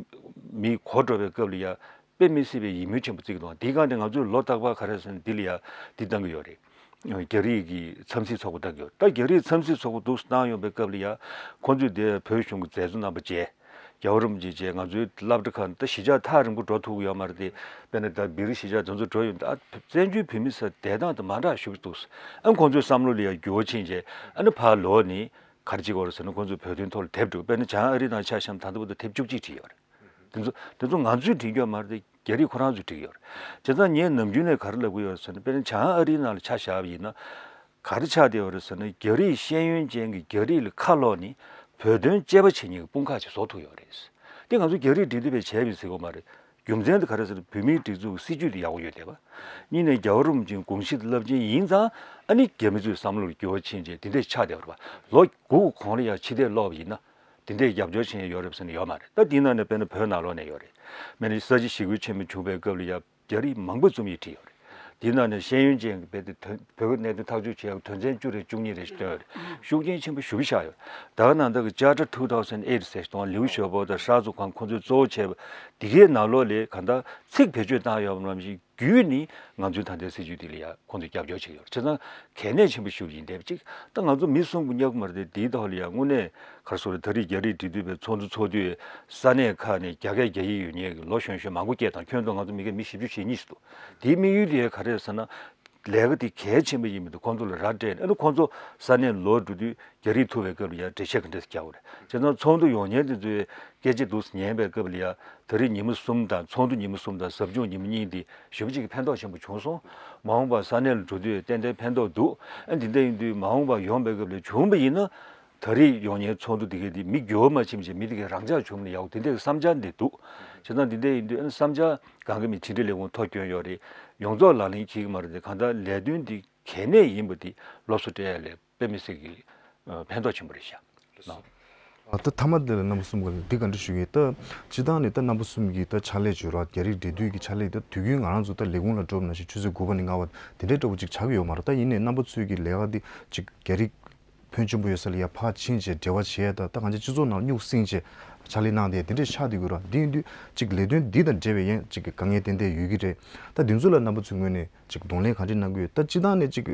མི་གོ་འགྲོ་བའི་སྐབས་ལ་ཡ་དཔེ་མི་སྲིད་པའི་ཡིད་སྨོན་ཆེན་པོ་བརྩི་གི་འདུག་དེའི་སྒང་དེ་ང་ཚོས་ལོ་རྟག་པར་ག་རེ་ཟེར་ན་འདི་ལ་ཡ་འདི་བཏང་གི་ཡོད་རེད། རྒྱ་རིགས་ཀྱི་འཚམས་གཟིགས་ཚོགས་པ་བཏང་གི་ཡོད། ད་རྒྱ་རིགས་འཚམས་གཟིགས་ཚོགས་པ་འདུག་སེ་བཏང་ཡོང་པའི་སྐབས་ལ་ཡ་ཁོང་ཚོས་དེ་བོད་གཞུང་གི་མཛད་གཙོ་རྣམ་པ་མཇལ། རྒྱལ་བ་རིན་པོ་ཆེ་མཇལ། ང་ཚོའི་སློབ་གྲྭ་ཁག་ད་གཞིས་ཆགས་ཐག་རིང་པོ་འགྲོ་ཐུབ་ཀྱི་ཡོད་མ་རེད་དེ། དཔེར་ན་ད་བི་རི་གཞིས་ཆགས་དེ་ཚོ་འགྲོ་ཡོང་དུས་ཨ་བཙན་བྱོལ་བོད་མི་ས་བསྡད་སྟངས་དེ་མ་འདྲ་ཞིག་འདུག་ཨ་ཁོང་ཚོའི་བསམ་བློ་ལ་ཡ་འགྱུར་བ་ཕྱིན་རྗེས་ཨ་ནི་ཕར་ལོག་ནས་ག་རེ་བྱེད་དགོས་རེད་ཟེར་ན་ཁོང་ཚོས་བོད་དོན་ཐོག་ལ་དེབ་བསྒྲིགས། དཔེར་ན་བྱང་ཨ་རི་ནང་ཆ་བཞག་ན་ད་ལྟ་བར་དུ་དེབ་བཅུ་གཅིག་བྲིས་ཡོད་རེད། དེ་ཚོ་དེ་ཚོ་ང་ཚོས་བྲིས་རྒྱུ་མ་རེད་དེ་རྒྱ་རིགས་ཁོ་རང་ཚོས་བྲིས་ཡོད་རེད། བྱས་ཙང་ངས་ནམ་རྒྱུན་ནས་ག་རེ་ལབ་ཀྱི་ཡོད་ཟེར་ན་དཔེར་ན་བྱང་ཨ་རིའི་ནང་ལ་ཆ་བཞག་པ་ཡིན་ན། ག་རེ་ཆགས་བསྡད་ཡོད་རེད་ཟེར་ན་རྒྱ་རིགས་ཤེས་ཡོན་ཅན་གྱི་རྒྱ་རིགས་ལ་ཁ་ལོག་ནས་བོད་དོན་དཔྱད་པ་བྱེད་མཁན་གྱི་དཔུང་ཁག་ཅིག་བཟོ་ཐུབ་ཡོད་རེད། དེ་ང་ཚོ་རྒྱ་རིགས་འབྲེལ་མཐུད་པས་བྱས་པའི་ཟེར་དགོས་མ་རེད། རྒྱུ་མཚན་དེ་ག་རེ་ཟེར་ན་བོད་མིའི་སྒྲིག་འཛུགས་ཀྱི་སྲིད་ཇུས་དེ་ཡག་པོ་ཡོད་བསྡད་པ། གཉིས་ནས་རྒྱལ་བ་རིན་པོ་ཆེའི་དགོངས་གཞི་དེ་རླབས་ཆེན་ཡིན་ཙང་ཨ་ནི་རྒྱ་མི་ཚོའི་བསམ་བློ་ལ་འགྱུར་བ་ཕྱིན་རྗེས་དེ་འདྲས་ཆགས་བསྡད་པ་རེད་པ། ལོ་དགུ་གོང་ལ་ཡང་ཕྱི་བལྟས་སློག་པ་ཡིན་ན། དེ་འདྲས་རྒྱབ་སྐྱོར་བྱེད་མཁན་ཡོད་རེད་པ་ཟེར་ན་ཡོད་མ་རེད། ད་དེའི་ནང་ནས་དཔེར་ན་བོད་ནང་ལོགས་ནས་ཡོད་རེད། དཔེར་ན་ས་བྱི་ཞི་རྒོལ་ཆེན་མོ་བྱུང་བའི་སྐབས་ལ་ཡང་རྒྱ་རིགས་མང་པོས་རྩོམ་ཡིག་བྲིས་ཡོད་རེད། དེའི་ནང་ནས་ཤེས་ཡོན་ཅན་གྱི་དཔེ་དེ་དོན་བོད་ཀྱི་གནད་དོན་ཐག་གཅོད་བྱེད་ཡག་དོན་ཚན་བཅུ་རེ་བཅུ་གཉིས་རེ་ཞིག་བཏོན་ཡོད་རེད། ཤུགས་རྐྱེན་ཆེན་པོ་ཞེ་པོ་བཞག་ཡོད། ད་ག་ནང་བཞིན་གྱི་Charter two thousand eight ཟེར་དང་ལིའུ་ཞའོ་པོ་དང་ཧྲ་ཙུའུ་ཁང་ཁོང་ཚོས་གཙོ་བོ་བྱས་པ་དེ་གའི་ནང་ལོགས་ལ་གང་ལྟར་ཚིག་བེད་སྤྱོད་བཏང་ཡོད་པ་ནང་བཞིན། བརྒྱུད་ནས་ང་ཚོའི་ད་ལྟའི་སྲིད་ཇུས་འདི་ལ་ཡང་ཁོང་ཚོས་རྒྱབ་སྐྱོར་བྱེད་ཀྱི་ཡོད་རེད། བྱས་ཙང་གལ་གནད་ཆེན་པོ་ཞིག་ཡིན་བསྡད་པ་གཅིག་ད་ང་ཚོ་མི་གསུམ་གྱིས་བསྙབ་ཀྱི་མ་རེད་དེ། དེའི་ཐོག་ལ་ཡང་དངོས་གནས་ག་རེ་ཟེར་དགོས་རེད། ད་རེས་རྒྱ་རིགས་འབྲེལ་མཐུད་པའི་ཚོགས་འདུ་ཚོགས་དུས་ས་གནས་ཁག་ནས་རྒྱ་སྐད་རྒྱག་ཡིག་ཡོད་མཁན་གྱི་ལོ་གཞོན་གཞོན་མང་པོ་སྐད་བཏང་། ཁྱོན་བསྡོམས་ང་ཚོ་མི་སྐད་མི་བཞི་བཅུ་ཞེ་གཉིས་ཤིག་འདུག་དེའི་དམིགས་ཡུལ་དེ་ག་རེ་རེད་ཟེར་ན། ལས་ཀ་དེ་གལ་ཆེན་པོ་ཡིན་པ་དེ་ཁོང་ཚོ་ལ་ར་སྤྲད་ནས། ཨ་ནི་ཁོང་ཚོ་ས་གནས་ལོག་འགྲོ་དུས་རྒྱ་རིགས་ཐུག་པའི་སྐབས་ལ་ཡང་འགྲེལ་བཤད་ག་འདྲས་རྒྱག་དགོས་རེད། བྱས་ཙང་ཚོགས་འདུ་ཡོང་མཁན་དེ་ཚོའི་སྐད་ཆ་འདུག་སེ་ཉན་པའི་སྐབས་ལ་ཡང་ད་རེས་ཉིན་མོ་གསུམ་དང་། ཚོགས་འདུ་ཉིན་མོ་གསུམ་དང་ཟབ་སྦྱོང་ཉིན་མོ་གཉིས་དེ་ཞེ་པོ་ཅིག་གི་ཕན་ཐོགས་ཆེན་པོ་བྱུང་སོང་། མ་འོངས་པར་ས་གནས་ལ་འགྲོ་དུས་ཏན་ཏན་ཕན་ཐོགས་འདུག་ཨ་འདི་འདྲ་ཡིན་དུས་མ་འོངས་པར་ཡོང་པའི་སྐབས་ལ་བྱུང་བ་ཡིན་ན། ད་རེས་ཡོང་མཁན་ཚོགས་འདུ་འདི་གས་དེ་མི་འགྱུར་བ་མ་ཕྱིན་བྱས་མི་དེ་གས་རང་འཇགས་བྱུང་ན་ཡག་པོ་དེ་འདྲའི་བསམ་འཆར་འདི་འདུག་བྱས་ཙང་འདི་འདྲ་ཡིན་དུས་ཨ་ནི་བསམ་འཆར་སྒང་ག་མི་ཕྱི་འབྲེལ་ལས་ཁུངས་ཐོ་བསྐྱོན་ཡོད་རེད། ཡོངས་རྫོགས་ལག་ལེན་བྱེད་ཀྱི་མ་རེད་དེ། གང་ལྟར་ལས་དོན་འདི་གལ་གནད་ཡིན་པ་འདི་སློབ་གསོ་སྤྲད་ཡ་ལ་དཔེ་མི་སྲིད་ཀྱི་ཨ་ཕན་ཐོགས་ཆེན་པོ་རེད་ཤག་ལགས་སོ། ད་མཐའ་མ་དེ་ལ་རྣམ་པ་གསུམ་ག་འདི་ག་འདྲ་ཞུ་གི། ད་སྤྱི་བཏང་ནས་ད་རྣམ་པ་གསུམ་གྱི་ད་ཕྱག་ལས་བྱོས་ར། རྒྱ་རིགས་འབྲེལ་མཐུད་ཀྱི་ཕྱག་ལས་ད་དུས་རྒྱུན་ང་རང་ཚོ་ད་ལས་ཁུངས་ལ་འགྲོ་བ་ནང་བཞིན་ཆུ་ཚོད་དགུ་པ་ནས་ལྔ་པ་དེ་འདྲའི་འདྲ་པོ་ཅིག་ཆགས་ཀྱི་ཡོད་མ་རེད། ད་ཡིན་ནའི་རྣམ་པ་ཚོས་ཀྱི་ལས་ཀ་འདི་ཅིག་རྒྱ་རིགས་ཕོན་ཆེན་པོ་ཡོད་ས་ལ་ཡ་ཕར་ཕྱིན་བྱས་འབྲེལ་བ་བྱས། ད་ད་གང་ཅི་སྤྱི་ཚོགས་ནང་སྨྱུག་སྲིང་བྱས་ཕྱག་ལས་གནང་དེ་དེ་འདྲས་ཆགས་བསྡད་ཀྱི་ཡོད་ར། འདི་ཡིན་དུས་ཅིག་ལས་དོན་འདི་དང་འབྲེལ་བའི་ཡང་ཅིག་དཀའ་ངལ་ཏན་ཏན་ཡོད་ཀྱི་རེད། ད་འདི་ཚོ་ལ་རྣམ་པ་ཚོའི་ངོས་ནས་ཅིག་གདོང་ལེན་གང་འདྲས་གནང་གི་ཡོད། ད་སྤྱི་བཏང་ནས་ཅིག་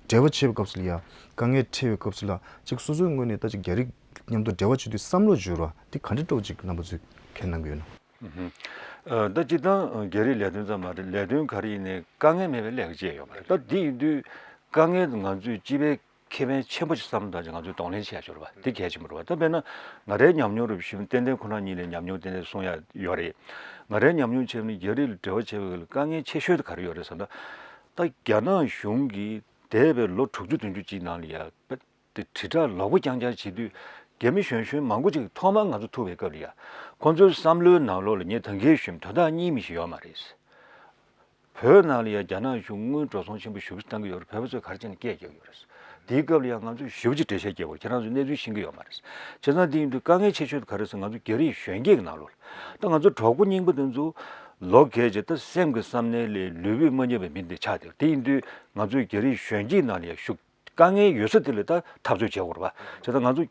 འབྲེལ་བ་བྱེད་པའི་སྐབས་སུ་ལ་ཡ་དཀའ་ངལ་འཕྲད་པའི་སྐབས་སུ་ལ་ཅིག་སོ་སོའི་ངོས་ནས་ད་ཅིག་རྒྱ་རིགས་མཉམ་དུ་འབྲེལ་བ་བྱེད་དུས་བསམ་བློ་བྱོས་ར། འདི་གང་འདྲས་འདྲ་པོ་ཅིག་རྣམ་པ་ཚོས་ཁས་གནང་གི་ཡོད་ན། ཨ། ད་སྤྱི་བཏང་རྒྱ་རིགས་ལས་དོན་ཙམ་མ་རེད། ལས་དོན་ག་རེ་ཡིན་ནའི་དཀའ་ངལ་མེད་པའི་ལས་ཀ་བྱས་ཡོད་མ་རེད། ད་འདི་ཡིན་དུས་དཀའ་ངལ་དེ་ང་ཚོས་སྤྱི་པའི་ཁེ་ཕན་ཆེན་པོ་ཞིག་བསམ་བློ་བཏང་བྱས་ང་ཚོས་གདོང་ལེན་བྱེད་ཡ་ཞོར་བ་འདི་གལ་ཆེན་པོ་རེད་བ། ད་དཔེར་ན་ང་རའི་ཉམས་མྱོང་རུ་ཞུ་ན། ཏན་ཏན་ཁོ་རང་ཉིད་ལ་ཉམས་མྱོང་ཏན་ཏན་གསུང་ཡ་ཡོད་རེད། ང་རའི་ཉམས་མྱོང་བྱས་ན་རྒྱ་རིགས་ལ་འབྲེལ་བ་བྱེད་པའི་སྐབས་ལ་དཀའ་ངལ་ཆེ་ཤོས་དེ་ག་རེ་ཡོད་རེད་ཟེར་ན། ད་རྒྱ་ནག་གཞུང་གིས་འདས་པའི་ལོ་དྲུག་ཅུ་བདུན་ཅུ་ཅིག་ནང་ལ་ཡ་དཔེ་དེ་དྲིལ་བསྒྲགས་ལོག་པ་རྐྱང་རྐྱང་བྱེད་དུས་རྒྱ་མི་གཞོན་གཞོན་མང་པོ་ཅིག་ཐོག་མར་ང་ཚོ་ཐུག་པའི་སྐབས་ལ་ཡ། ཁོང་ཚོའི་བསམ་བློའི་ནང་ལོགས་ལ་ངས་ད་གིན་ཞུས་དོན་དག་གཉིས་མི་ཞིག་ཡོད་མ་རེད། བོད་ནང་ལ་ཡ་རྒྱ་ནག་གཞུང་དངུལ་འགྲོ་སོང་ཆེན་པོ་ཞེ་པོ་ཅིག་བཏང་གི་ཡོད་རེད། བོད་པ་ཚོས་ག་རེ་བྱས་ནས་སྐད་རྒྱག་གི་ཡོད་རེད། དེའི་སྐབས་ལ་ཡང་ང་ཚོས་ཞེ་པོ་ཅིག་འགྲེལ་བཤད་རྒྱག་དགོས། ཁྱེད་རང་ཚོས་གནས་ཚུལ་ཤེས་ཀྱི་ཡོད་མ་རེད། བྱས་ཙང་དེ་ཡིན་དུས་དཀའ་ངལ་ཆེ་ཤོས་དེ་ག་རེ་ཟེར། ང་ཚོ་རྒྱ་རིགས་གཞོན་སྐྱེས་ཀྱི་ནང་ལོགས་ལ། ད་ང་ཚོ་གྲོགས་པོ་རྙིང་པ་དེ་ཚོ་ལོ་རྒས་བྱས་ད་སེམས་ཀྱི་བསམ་ནས་ལས་ལུས་པོས་མ་རྙེད་པའི་མི་འདི་ཆགས་བསྡད། དེ་ཡིན་དུས་ང་ཚོས་རྒྱ་རིགས་གཞོན་སྐྱེས་ནང་ལ་ཡང་ཤུགས་དཀའ་ངལ་ཡོད་ས་དེ་ལ་ད་འཐབ་རྩོད་བྱེད་དགོས་རེད་པ། བྱས་ཙང་ང་ཚོ་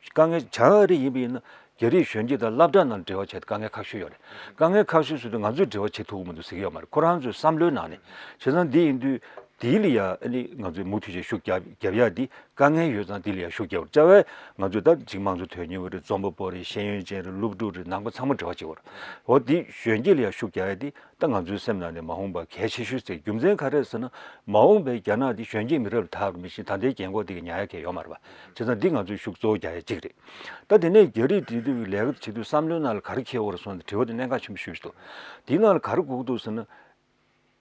དཀའ་ངལ་ག་རེ་ཡིན་པ་ཡིན་ན། རྒྱ་རིགས་གཞོན་སྐྱེས་དང་སློབ་གྲྭ་ནང་འབྲེལ་བ་བྱས་ཏེ་དཀའ་ངལ་ཁག་ཤོས་ཡོད་རེད། དཀའ་ངལ་ཁག་ཤོས་ཟེར་དུས་ང་ཚོས་འབྲེལ་བ་བྱེད་ཐུབ་ཀྱི་མི་འདུག་ཟེར་གྱི་ཡོད་མ་རེད། ཁོ་རང་ཚོའི་བསམ་བློའི་ནང་ནས། བྱས་ཙང་འདི་ཡིན་དུས་དེའི་ལ་ཡ་ཨ་ནི་ང་ཚོས་མུ་མཐུད་བྱས་ཤུགས་རྒྱབ་རྒྱབ་ཡ་འདི་དཀའ་ངལ་ཡོད་ཙང་འདི་ལ་ཡ་ཤུགས་རྒྱབ་རྒྱབ་པས། ང་ཚོས་ད་ཅིག་དམངས་གཙོ་དོན་གཉེར་བ་རེད། རྩོམ་པ་པོ་རེད། ཤེས་ཡོན་ཅན་རེད། སློབ་ཕྲུག་རེད། ནང་པ་ཚང་མ་འབྲེལ་བ་བྱེད་དགོས་རེད། འོ་འདི་གཞོན་སྐྱེས་ལ་ཡ་ཤུགས་རྒྱག་ཡ་འདི་ད་ང་ཚོའི་སེམས་ནང་ནས་མ་འོངས་པ་གལ་ཆེ་ཤོས་ཟེར། རྒྱུ་མཚན་ག་རེ་ཟེར་ན། མ་འོངས་པའི་རྒྱ་ནག་འདི་གཞོན་སྐྱེས་མི་རབས་ལ་ཐག་མི་ཤེས། ད་ལྟའི་རྒན་གོག་འདི་གིས་ཉར་ཡ་གང་ཡང་ཡོད་མ་རེད་པ། བྱས་ཙང་འདི་ང་ཚོས་ཤུགས་གཙོ་བོ་རྒྱག་ཡ་གཅིག་རེད། ད་དེ་ནས་རྒྱ་རིགས་འབྲེལ་མཐུད་ཀྱི་ལས་ཀ་བྱེད་དུས་བསམ་བློའི་ནང་ལ་ག་རེ་འཁྱེར་དགོས་རེད་གསུངས་ཏེ་དྲི་བ་དེ་གནད་འགག་ཆེན་པོ་ཞེ་པོ་ཅིག་འདུག་དེའི་ནང་ལ་ག་རེ་དགོས་ཀྱི་འདུག་ཟེར་ན།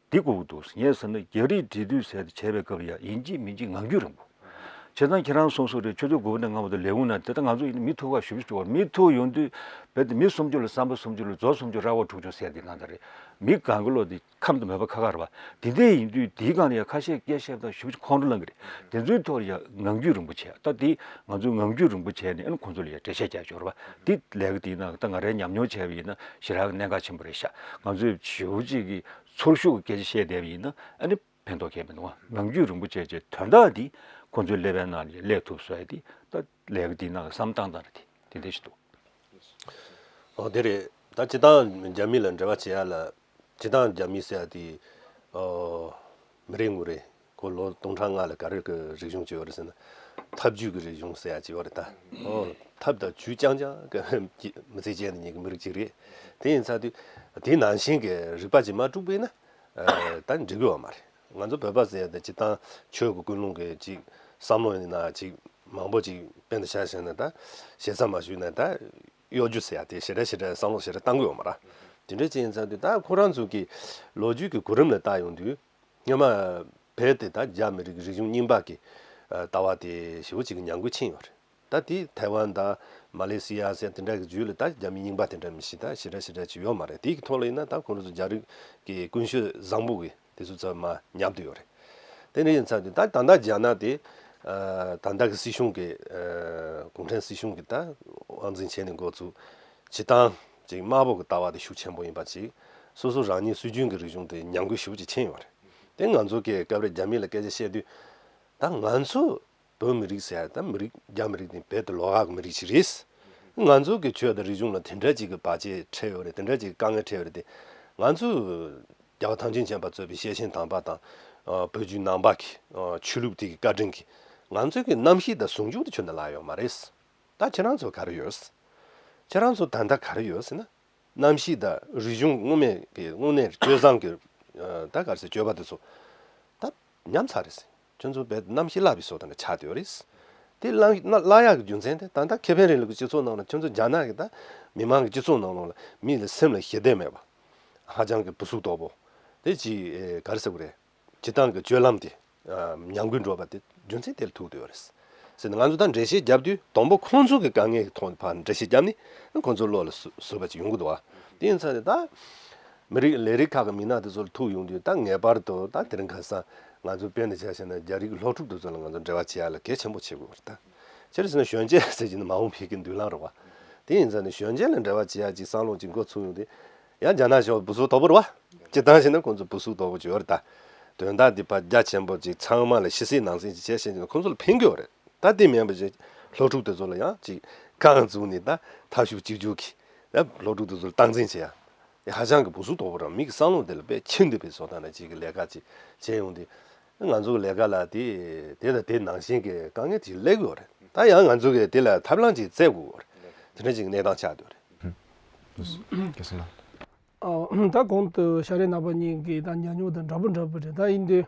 འདི་དགོས་ཀྱི་འདུག་ངས་ཟེར་ན། རྒྱ་རིགས་འབྲེལ་མཐུད་ཟེར་དེ་བྱས་པའི་སྐབས་ལ་ཡ་ཡིན་གཅིག་མིན་གཅིག་ངང་རྒྱུད་རིང་པོ། བྱས་ཙང་ཁྱེད་རང་གསུངས་སོང་རེད། ཆུ་ཚོད་དགུ་པ་ནས་ལྔ་པ་དུ་ལས་ཁུངས་ནང་དེ་ལྟར་ང་ཚོ་ཡིན་ན་མི་ཐུག་པ་ཞེ་པོ་ཅིག་འགྲོ་བ། མི་ཐུག་ཡོང་དུས་རྦད་དེ་མི་སུམ་ཅུ་ལ་བསམ་པ་སུམ་ཅུ་ལ་རྫོགས་སུམ་ཅུ་ར་བ་དྲུག་ཅུ་ཟེར་དེ་ནང་ལྟར་རེད། མི་གང་གི་བློ་དེ་ཁམས་དང་མོས་པ་ཁ་ཁ་རེད་པ། དེ་འདྲ་ཡིན་དུས་དེའི་སྒང་ལ་ཡ་ཁ་ཤས་སྐད་བཤད་སྟངས་ཞེ་པོ་ཅིག་ཁོང་ཁྲོ་ལངས་གི་རེད། དེ་ཚོའི་ཐོག་ལ་ཡ་ངང་རྒྱུད་རིང་པོ་བྱས། ད་དེ་ང་ཚོས་ངང་རྒྱུད་རིང་པོ་བྱས་ནས་ཨ་ནི་ཁོང་ཚོ་ལ་ཡ་འགྲེལ་བཤད་རྒྱག་ཆོག་རེད་པ། དེ་ལས་ཀ་དེའི་ནང་ད་ང་རའི་ཉམས་མྱོང་བྱས་པ་ཡིན་ན་ཞེ་དྲག་གི་གནད་འགག་ཆེན་པོ་རེད་ཤག་ང་ཚོས་ཞེ་པོ་ཅིག་གི་ཚོར་ཤུགས་ཀྱི་སྐད་ཆ་བཤད་བསྡད་པ་ཡིན་ན་ཨ་ནི་ཕན་ཐོགས་ཁེལ་མི་འདུག་ངང་རྒྱུད་རིང་པོ་བྱས་བྱས་དོན་དག་འདི་ཁོང་ཚོའི་ཀླད་པའི་ནང་ལ་སླེབས་ཐུབ་བཟོ་ཡ་དེ་ད་ལས་ཀ་འདིའི་ནང་བསམ་སྟངས་དང་རེད། དེ་དེ་འདྲ་ཞིག་འདུག་ཨོ་དེ་རེད། ད་སྤྱིར་བཏང་རྒྱ་མི་ལ་འབྲེལ་བ་བྱེད་ཡ་ལ། སྤྱིར་བཏང་རྒྱ་མི་ཟེར་ཡ་དེ་ཨོ་མི་རེ་ངོ་རེ་ཁོ་ལོ་སྟོང་ཕྲག་ལྔ་ལ་ག་རེ་གི་རིག་གཞུང་ཅིག་ཡོད་རེད་ཟེར་ན། ཐབས་ཇུས་ཀྱི་རིག་གཞུང་ཟེར་ཡ་ཅིག་ཡོད་རེད་ད། ཨོ་ཐབས་དང་ཇུས་རྐྱང་རྐྱང་གི་མི་ཚེ་སྐྱེལ་ནས་ཉན་གི་མི་རིགས་ཅིག་རེད། དེ་ཡིན་ཙང་དུས་དེ་ནང་བཞིན་གྱི་རིག་པ་ཅིག་མ་དཀྲུགས་པ་ཡིན་ན། ཨ་ད་འགྲིག་གི་ཡོད་མ་རེད། ང་ཚོ་བོད་པ་ཟེར་ཡ་དེ་སྤྱིར་བཏང་ཆོས་ཀྱི་ཀུན་སློང་གི་ཅིག་བསམ་བློ་ཡིན་ན་ཅིག་མང་པོ་ཅིག་དཔེ་འདི་བཞག་བཞག་ན་ད་ཞེ་ས་མ་ཞུས་ན་ད་གཡོ་སྒྱུ་ཟེར་ཡ་དེ་ཞེ་དྲག་ཞེ་དྲག་བསམ་བློ་ཞེ་དྲག་བཏང་གི་ཡོད་མ་རེད། དེ་འདྲ་ཅིག་ཡིན་ཙང་དུས་ད་ཁོ་རང་ཚོ་གི་ལོ་རྒྱུས་ཀྱི་གོ་རིམ་ལ་བལྟ་ཡོང་དུས། སྔོན་མ་བོད་དེ་ད་རྒྱ་མི་རིགས་རིག་གཞུང་རྙིང་པ་གི་ལྟ་བ་དེ་ཞེ་པོ་ཅིག་གི་ཉམས་རྒུད་ཕྱིན་ཡོད་རེད། ད་དེ་ཐའེ་ཝན་དང་མ་ལེ་སི་ཡ་ཟེར་དེ་འདྲ་གི་རྒྱུད་ལ་ད་རྒྱ་མི་རྙིང་པ་དེ་འདྲ་མི་ཤེས་ད་ཞེ་དྲག་ཞེ་དྲག་ཅིག་ཡོད་མ་རེད། དེ་གི་ཐོག་ལ་ཡིན་ན་ད་ཁོང་ཚོ་རྒྱ་རིགས་ཀྱི་ཀུན་སྤྱོད་བཟང་པོ་གི་དེ་ཚོ་ཚང་མ་ཉམས་བསྡད་ཡོད་རེད། དེ་འདྲ་ཡིན་ཙང་དུས་ད་ད་ལྟ་རྒྱ་ནག་དེ་ད་ལྟ་གི་སྲིད་གཞུང་གི་གུང་ཁྲན་སྲིད་གཞུང་གི་ད་དབང་འཛིན་བྱས་ནས་འགོ་བཙུགས་སྤྱིར་བཏང་ཅིག་དམར་པོ་གི་ལྟ་བ་དེ་ཤུགས་ཆེན་པོ་ཡིན་པ་ཅིག་སོ་སོ་རང་ཉིད་སྲོལ་རྒྱུན་གྱི་རིག་གཞུང་དེ་ཉམས་རྒུད་ཞེ་པོ་ཅིག་ཕྱིན་ཡོད་རེད། དེ་ང་ཚོ་གི་སྐབས་རེ་རྒྱ་མི་ལ་སྐད་ཆ་བཤད་དུས་ད་ང་ཚོ་བོད་མི་རིགས་ཟེར་ཡ་ད་མི་རིགས་རྒྱ་མི་རིགས་དེ་བོད་དུ་ལོགས་ཀ་གི་མི་རིགས་ཤིག་རེད། ང་ཚོ་གི་ཆོས་དང་རིག་གཞུང་ལ་དེ་འདྲ་ཅིག་གི་བར་ཆད་འཕྲད་ཡོད་རེད། དེ་འདྲ་ཅིག་གི་དཀའ་ངལ་འཕྲད་ཡོད་རེད་དེ། ང་ཚོ་རྒྱལ་བ་ཐམས་ཅད་མཁྱེན་པ་གཙོས་པའི་ཤེར་ཕྱིན་དམ་པ་དང་བོད་བརྒྱུད་ནང་པ་གི་ཆོས་ལུགས་དེ་གི་བཀའ་དྲིན་གྱིས་ང་ཚོ་གི་རྣམ་ཤེས་དང་ཟུང་འཇུག་དེ་ཁྱོན་ནས་བརླག་ཡོད་མ་རེད། ད་ཁྱེད་རང་ཚོ་ག་རེ་ཡོད། ཁྱེད་རང་ཚོ་ད་ལྟ་ག་རེ་ཡོད་ཟེར་ན། རྣམ་ཤེས་དང་རིག་གཞུང་དངོས་མེད་ཀྱི་དངོས་གནས་སྤྱོད་བཟང་གི་ད་ག་རེ་ཟེར་སྤྱོད་པ་དེ་ཚོ་ད་ཉམས་ཚར་རེད། ཁྱོད་ཚོ་བས་རྣམ་ཤེས་བརླག་པའི་བཟོ་ལྟ་ཆགས་བསྡད་ཡོད་རེད། དེ་བརླག་བརླག་ཡག་གི་རྒྱུ་མཚན་དེ་ད་ལྟ་ཁེ་ཕན་རིང་ལུགས་ཀྱི་སྤྱི་ཚོགས་ནང་ལ་ཁྱོད་ཚོ་རྒྱ་ནག་གི་ད་མི་མང་གི་སྤྱི་ཚོགས་ནང་ལོགས་ལ་མི་ལ་སེམས་ལ་ཞི་བདེ་མེད་པ། ཧ་ཅང་གི་སྦུ་སུག་དོག་པོ། དེ་ཅི་ག་རེ་ཟེར་དགོས་རེད། སྤྱིར་བཏང་གི་སྤྱོད་ལམ་དེ་ཉམས་རྒུད་འགྲོ་བ་དེ་རྒྱུ་མཚན་དེ་ལ་ཐུག་བསྡད་ཡོད་རེད། ཟེར་ནས་ང་ཚོ་ད་འགྲེལ་བཤད་བརྒྱབ་དུས་དང་པོ་ཁོང་ཚོ་གི་དཀའ་ངལ་གྱི་ཐོག་ནས་ཕར་འགྲེལ་བཤད་བརྒྱབ་ནས་ཁོང་ཚོ་བློ་ལ་ཟུག་ཟུག་པ་ཅིག་ཡོང་གི་འདུག་བ། དེ་ཡིན་ཙང་ནས་ད་མི་རིགས་ལས་རིགས་ཁག་གི་མི་སྣ་དེ་ཚོ་ལ་ཐུག་ཡོང་དུས་ད་ངེས་པར་དུ་ད་དེ་རིང་ཁ་སང་ང་ཚོ་དཔེ་འདི་ཆ་བཞག་ན་རྒྱ་རིགས་གི་སློབ་ཕྲུག་དེ་ཚོ་ལ་ང་ཚོ་འབྲེལ་བ་བྱེད་ཡ་ལ་གལ་ཆེན་པོ་བྱེད་དགོས་རེད་ད། དེར་ཟེར་ན་གཞོན་སྐྱེས་ཟེར་གྱི་ནི་མ་འོངས་པའི་གི་མདུན་ལམ་རེད་བ། དེ་ཡིན་ཙང་ནི་གཞོན་སྐྱེས་ལ་འབྲེལ་བ་བྱེད་ཡ་ཅིག་བསམ་བློ་ཅིག་འགོ་ཚུགས་ཡོང་དུས། ཡང་རྒྱ་ནག་གཞུང་བུ་སུ་དོ་པོ་རེད་བ། སྤྱིར་བཏང་བྱས་ན་ཁོང་ཚོ་བུ་སུ་དོ་པོ་ཅིག་ཡོད་རེད་ད། དོན་དག་འདི་ཕར་རྒྱ་ཆེན་པོ་ཅིག་ཚང་མ་ལ་ཕྱི་གསལ་ནང་གསལ་ཅིག་བྱས་ཤེས་ཀྱི་ཁོང་ཚོ་ལ་ཕན་གྱི་ཡོད་རེད། ད་དེ་མིན་པ་ཅིག་སློབ་ཕྲུག་དེ་ཚོ་ལ་ཡང་ཅིག་རྐང་བཙུགས་ནས་ད་ཐབས་ཤུགས་གཅིག་གྱུར་གྱིས་ད་སློབ་ཕྲུག་དེ་ཚོ་ལ་སྟངས་འཛིན་བྱེད་ཡ། དེ་ཧ་ཅང་གི་བུ་སུ་དོ་པོ་རང་མི་གི་བསམ་བློ་དེ་ལ་དཔེ་ཕྱིན་འདུག་པའི་བཟོ་ལྟ་ན་ཅིག་གི་ལས་ཀ་ཅིག་བྱས་ཡོང་དུས། ང་ཚོ་གི་ལས་ཀ་ལ་དེ་དེ་དང་དེ་ནང་བཞིན་གྱི་དཀའ་ངལ་ཅིག་སླེབས་ཡོད་རེད། ད་ཡང་ང་ཚོ་གི་དེ་ལ་ཐབས་ལམ་ཅིག་བཙལ་དགོས་ཡོད་རེད། དེ་འདྲ་ཅིག་གནས་སྟངས་ཆགས་བསྡད་ཡོད་རེད། ལགས་སོ་ལགས། ཨ། ད་གོང་དུ་ཤ་རེ་ནག་པ་གཉིས་ཀྱིས་ད་ཉམས་མྱོང་དང་འདྲ་པོ་འདྲ་པོ་རེད། ད་ཡིན་དུས་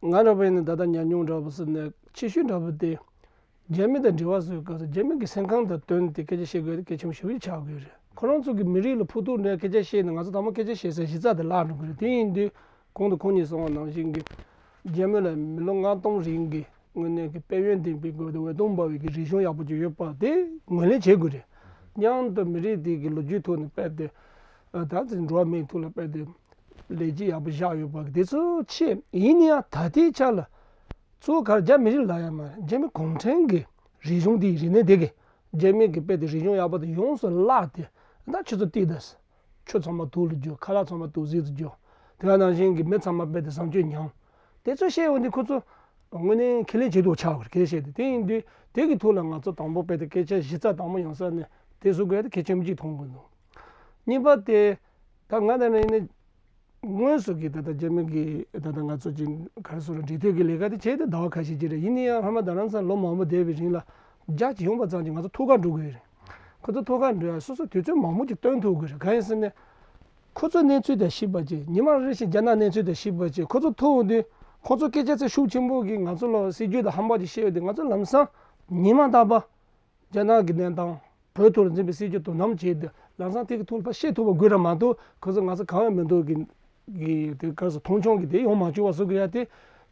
ང་འདྲ་པོ་ཡིན་ན་ད་ལྟ་ཉམས་མྱོང་འདྲ་པོ་ཟེར་ནས་ཆེ་ཤོས་འདྲ་པོ་དེ། རྒྱ་མི་དང་འབྲེལ་བ་བཟོས་སྐབས་སུ་རྒྱ་མི་གི་སེམས་ཁམས་དང་བསྟུན་ཏེ་སྐད་ཆ་བཤད་དགོས་དེ་གལ་ཆེན་པོ་ཞེ་པོ་ཅིག་ཆགས་དགོས་རེད། ཁོ་རང་ཚོ་གི་མི་རིགས་ལ་ཕོག་ཐུག་འདྲ་སྐད་ཆ་བཤད་ནས་ང་ཚོ་དང་པོ་སྐད་ཆ་བཤད་སའི་གཞི་རྩ་དེ་བརླག་འགྲོ་གི་རེད། དེ་ཡིན་དུས་གོང་དུ་ཁོང་གཉིས་གསུངས་པ་ནང་བཞིན་གྱི་རྒྱ་མི་ལ་མི་ལོ་ལྔ་སྟོང་རིང་གི་དངོས་གནས་ཀྱི་དཔལ་ཡོན་ལྡན་པའི་སྒོ་ནས་འོད་སྟོང་འབར་བའི་གི་རིག་གཞུང་ཡག་པོ་ཅིག་ཡོད་པ་དེ་ངོས་ལེན་བྱེད་དགོས་རེད། མཉམ་དུ་མི་རིགས་དེ་གི་ལོ་རྒྱུས་ཐོག་ནས་དཔེ་དེ་ད་ཚེ་འགྲོ་བ་མིའི་ཐོག་ལ་དཔེ་དེ། ལས་གཞི་ཡག་པོ་བཞག་ཡོད་པ་དེ་ཚོ་ཆེ་ཡིན་ན་ཡང་ད་ལྟའི་ཆ་ལ་གཙོ་བོ་ག་རེ་རྒྱ་མི་རིགས་ལ་ཡང་མ་རེད། རྒྱ་མི་གུང་ཁྲན་གྱི་རིག་གཞུང་དེའི་རིག་གནས་དེ་གི་རྒྱ་མི་གི་དཔེ་དེ་རིག་གཞུང་ཡག་པོ་དེ་ཡོངས་སུ་བརླག་སྟེ་ད་ཆུ་ཚོད་ཏིག་ད་ཆུ་ཚང་མ་དུག་ལ་གྱུར། ཁ་ལག་ཚང་མ་དུག་རྫས་སུ་གྱུར། དེ་ག་ནང་བཞིན་གྱི་མི་ཚང་མ་དཔེ་དེ་བཟང་སྤྱོད་ཉམས། དེ་ཚོ་བཤད་འོང་དུས་ཁོ་ཚོ་དངོས་གནས་ཁས་ལེན་བྱེད་དུ་ཆགས་པར་གལ་ཆེ་སྟེ། དེ་ཡིན་དུས་དེ་གི་ཐོག་ལ་ང་ཚོ་དང་པོ་དཔེ་དེ་སྐད་ཆ་གཞི་རྩ་དང་པོ་ཡོང་ས་ནས་དེ་བཟོ་དགོས་དེ་གལ་ཆེན་པོ་གཅིག་མཐོང་དགོས་འདུག་གཉིས་པ་དེ། ད་ང་ད་ནི་ནི་དངོས་སུ་གི་ད་ལྟ་རྒྱ་མི་གི་ད་ལྟ་ང་ཚོ་ཅིག་ག་རེ་ཟེར་ར་འབྲེལ་མཐུད་ཀྱི་ལས་ཀ་དེ་བྱས་ཏེ་ཟླ་བ་ཁ་ཤས་ཅིག་རེད། ཡིན་ན་ཡང་སྔོན་མ་རྡ་རམ་ས་ལ་ལོ་མང་པོ་བསྡད་པའི་རིང་ལ་རྒྱ་ཅིག་ཡོང་པ་ཙམ་གྱིས་ང་ཚོ་ཐུགས་ཁ་འགྲོ་གི་རེད། ཁོ་ཚོ་ཐུགས་ཁ་འགྲོ་ཡ་སོ་སོ་དུས་ཚོད་མང་པོ་ཅིག་བཏོན་ཐུབ་དགོས་རེད། གང་ཡིན་ཟེར་ན། ཁོ་ཚོའི་གནས་ཚུལ་དང་གཤིས་པ་ཅིག་ཉི་མ་རེ་བཞིན་རྒྱ་ནག་གནས་ཚུལ་དང་གཤིས་པ་ཅིག་ཁོ་ཚོ་ཐུག་འོང་དུས་ཁོ་ཚོ་སྐད་ཆ་ཚིག་ཤུགས་ཆེན་པོ་གིས་ང་ཚོ་ལ་སྲིད་ཇུས་དང་ཧམ་པ་ཅིག་བཤད་ཡོང་དུས་ང་ཚོ་ལམ་སང་ཉི་མ་རྟག་པར་རྒྱ་ནག་གི་གནས་སྟངས། བོད་ཐོག་ལ་འཛིན་པའི་སྲིད་ཇུས་དོ་སྣང་བྱས་ཏེ་ལམ་སང་དེ་གི་ཐོག་ལ་ཕར་བཤད་ཐུབ་པ་དགོས་ར་མ་གཏོགས་ཁོ་ཚོ་ང་ཚོ་གང་ཡང་མི་འདུག་གི་གི་དེ་ག་རེ་ཟེར་མཐོང་ཆུང་གི་དེ་ཡོང་མ་བཅུག་པ་བཟོ་དགོས་ཡ་དེ་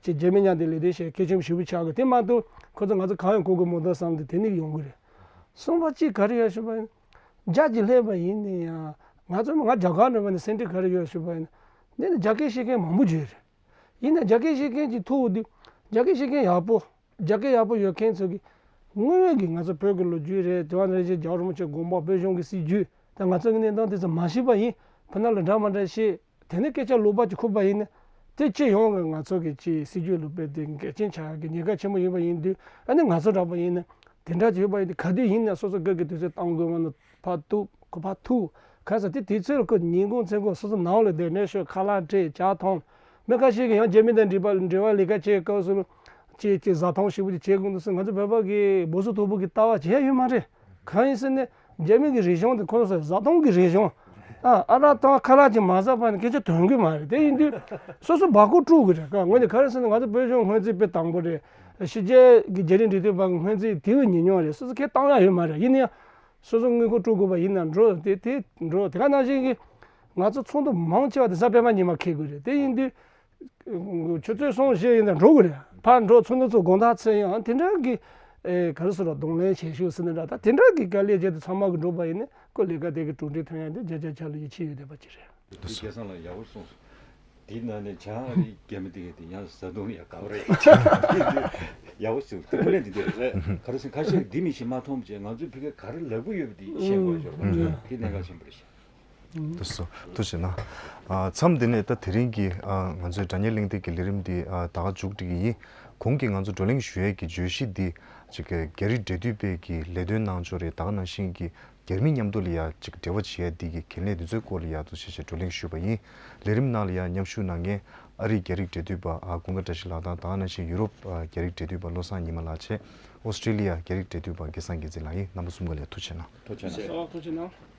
ཅིག་རྒྱ་མི་མཉམ་དུ་ལས་དོན་བྱེད་གལ་ཆེན་པོ་ཞེ་པོ་ཆགས་གི། དེ་མ་གཏོགས་ཁོ་ཚོ་ང་ཚོ་གང་ཡང་གོ་གི་མི་འདུག་བསམ་སྟེ་དེ་ནི་ཡོང་གི་རེད། གསུམ་པ་གཅིག་ག་རེ་ཡོད་ཞུས་པ་ཡིན། རྒྱ་གཅིག་སླེབས་པ་ཡིན་ན་ཡང་ང་ཚོ་ང་རྒྱ་གར་འགྲོ་བ་ནི་སེམས་ཁྲལ་ག་རེ་ཡོད་ཞུས་པ་ཡིན་ན། འདི་ནི་རྒྱ་སྐད་ཤེས་མཁན་མང་པོ་ཡོད་རེད། ཡིན་ན་རྒྱ་སྐད་ཤེས་མཁན་གཅིག་ཐུག་འོང་དུས་རྒྱ་སྐད་ཤེས་མཁན་ཡག་པོ། རྒྱ་སྐད་ཡག་པོ་ཡོད་མཁན་ཚོ་གིས་དངོས་ཡོད་ཀྱི་ང་ཚོ་བོད་ཀྱི་ལོ་རྒྱུས་རེད། དེ་བ་ནི་རེ་ཞིག་རྒྱལ་བ་རིན་པོ་ཆེའི་དགོངས་པ། བོད་གཞུང་གི་སྲིད་ཇུས་དང་ང་ཚོ་གི་གནས་སྟངས་དེ་ཚོ་མ་ཤེས་པ་ཡིན། ཕ་ན་ལ་འདྲ་མ་འདྲ་བཤད། དེ་ནས་སྐད་ཆ་ལོག་པ་ཅིག་ཁུག་པ་ཡིན་ན། དེ་སྤྱི་ཡོངས་ཀྱི་ང་ཚོ་གི་ཅིག་སྲིད་ཇུས་ལ་དཔེ་དེ་འགལ་རྐྱེན་ཆགས་ཡག་གི་ཉེན་ཁ་ཆེན་པོ་ཡོད་པ་ཡིན་དུས། ཨ་ནི་ང་ཚོ་འདྲ་པོ་ཡིན་ན་དེ་འདྲ་ཅིག་ཡོད་པ་ཡིན་དུས། ག་དུས་ཡིན་ན་སོ་སོ་སྒེར་གྱི་དུས་ཚོད་གཏོང་དགོས་མ་ན་ཕར་ཐུག་ཁོ་ཕར་ཐུག་ག་ས་དེ་དུས་ཚོད་ལ་ཁོ་ཉིན་གུང་མཚན་གུང་སོ་སོ་ནང་ལ་བསྡད་ནས་ཤོད། ཁ་ལག་སྤྲད། ཇ་འཐུང་། མི་ཁ་ཤས་ཀྱིས་ཡང་རྒྱ་མི་དང་འབྲེལ་བ་འབྲེལ་བ་ལས་ཀ་བྱེད་སྐབས་སུ་ཅིག་ཅིག་བཟའ་འཐུང་ཞེ་པོ་ཅིག་བྱེད་དགོས་འདུག་ཟེར། ང་ཚོ་བོད་པ་གི་བུ་སུ་དོ་པོ་གི་ལྟ་བ་བྱེད་ཡ་ཡོད་མ་རེད། གང་ཡིན་ཟེར་ན་རྒྱ་མི་གི་རིག་གཞུང་དེ་ཁོ་ཚོ་བཟའ་འཐུང་གི་རིག་གཞུང་། ཨ་ཨ་རག་དང་ཁ་ལག་ཅིག་མ་ཟ་བ་ནི་སྐད་ཆ་ཐོན་གི་མ་རེད། དེ་ཡིན་དུས་སོ་སོ་སྦ་ཁུག་དཀྲུག་གི་རེད། ག་ངོས་ནས་ག་རེ་ཟེར་ན་ང་ཚོ་བོད་གཞུང་སྔོན་རྩིས་དཔེ་དང་པོ་རེད། ཕྱི་རྒྱལ་གྱི་རྒྱ་རིགས་འབྲེལ་མཐུད་པ་གི་སྔོན་རྩིས་དེ་བས་ཉེ་ཉུང་རེད། སོ་སོ་ཁས་བཏང་ཡ་ཡོད་མ་རེད། ཡིན་ན་ཡང་སོ་སོ་དངུལ་ཁང་དཀྲུག་དགོས་པ་ཡིན་ན་འགྲོ། དེ་དེ་འགྲོ། དེ་ག་ནང་བཞིན་གྱི་ང་ཚོ་ཚོགས་འདུ་མང་ཆེ་བ་དེ་གཟའ་སྤེན་པ་ཉི་མ་འཁེལ་དགོས་རེད། དེ་ཡིན་དུས་ཆུ་ཚོད་གསུམ་བཞི་ཡིན་ན་འགྲོ་དགོས་རེད། ཕར་འགྲོ་ཚོགས་འདུ་ཚོ་དགོང་དག་ཚར་ཡང་དེ་འདྲ་གི་ཨེ་ག་རེ་ཟེར་རོ། གདོང་ལེན་བྱེད་ཤོག་ཟེར་ནི་འདྲ། ད་དེ་འདྲ་གི་དཀའ་ལས་བརྒྱབ་སྟེ་ཚང་མ་གི་འགྲོ་པ་ཡིན་ན་ཁོ་ལས་ཀ་དེ་གི་གྲུབ་འབྲས་ཐོན་ཡ་དེ་བརྒྱ་ཆ་བརྒྱ་ལ་ཡིད་ཆེས་ཡོད་བསྡད་པ་ཅིག་རེད། སྐལ་བཟང་ལགས་ཡག་པོ་གསུངས་སོང་། དེའི་ནང་ནས་བྱང་ཨ་རིའི་རྒྱ་མི་དེ་ག་དེ་ཡང་བཟའ་བཏུང་ལ་ཡང་དགའ་པོ་རེད། ཡག་པོ་གསུངས། དེ་དངོས་གནས་འདི་འདྲ་རེད། ག་རེ་ཟེར་ཁ་ཤས་འདི་མི་ཤེས་མ་མཐོང་བྱས་ང་ཚོའི་ཕ་གིར་ག་རེ་ལབ་གི་ཡོད་པ་དེ་ཤེས་དགོས་ཤོག་དེ་གནད་འགག་ཆེན་པོ་རེད་ཤག་དུ་སོ་ཐུགས་རྗེ་གནང་། ཨ་མཚམས་འདི་ནས་ད་དེ་རིང་གི་ཨ་ང་ཚོའི་དྲ་བརྙན་གླེང་སྟེགས་ཀྱི་ལས་རིམ་འདི་ཨ་ད་ག་མཇུག་སྒྲིལ་གྱི་ཡིན། གོང་གི་ང་ཚོ་བགྲོ་གླེང་ཞུ་ཡས་ཀྱི་བརྗོད་གཞི་འདི་ཅིག་གི་རྒྱ་རིགས་འབྲེལ་མཐུད་པའི་གི་ལས་དོན་གནང་ཕྱོགས་རེད། ད་ག་ནང་བཞིན་གྱི་རྒྱ་མི་མཉམ་དུ་ལ་ཡ་ཅིག་འབྲེལ་བ་བྱེད་ཡ་འདི་གི་གལ་གནད་འདི་ཚོའི་སྐོར་ལ་ཡ་ཐུགས་རྗེ་ཆེ་བགྲོ་གླེང་ཞུས་པ་ཡིན། ལས་རིམ་ནང་ལ་ཡ་མཉམ་ཞུགས་གནང་མཁན་ཨ་རིའི་རྒྱ་རིགས་འབྲེལ་མཐུད་པ་ཨ་ཀུན་དགའ་བཀྲ་ཤིས་ལགས་དང་། ད་ག་ནང་བཞིན་ཡུ་རོབ་ཨ་རྒྱ་རིགས་འབྲེལ་མཐུད་པ་བློ་བཟང་ཉི་མ་ལགས་བྱས། ཨོ་སི་ཀྲི་ལི་ཡ་རྒྱ་རིགས་འབྲེལ་མཐུད་པ་སྐལ་བཟང་རྒྱལ་མཚན་ལགས་ཡིན། རྣམ་པ་གསུམ་ཀ་ལ་ཡ་ཐུགས་རྗེ་གནང་། ཐུགས་རྗེ་གནང་། ཐུགས་རྗེ་གནང་།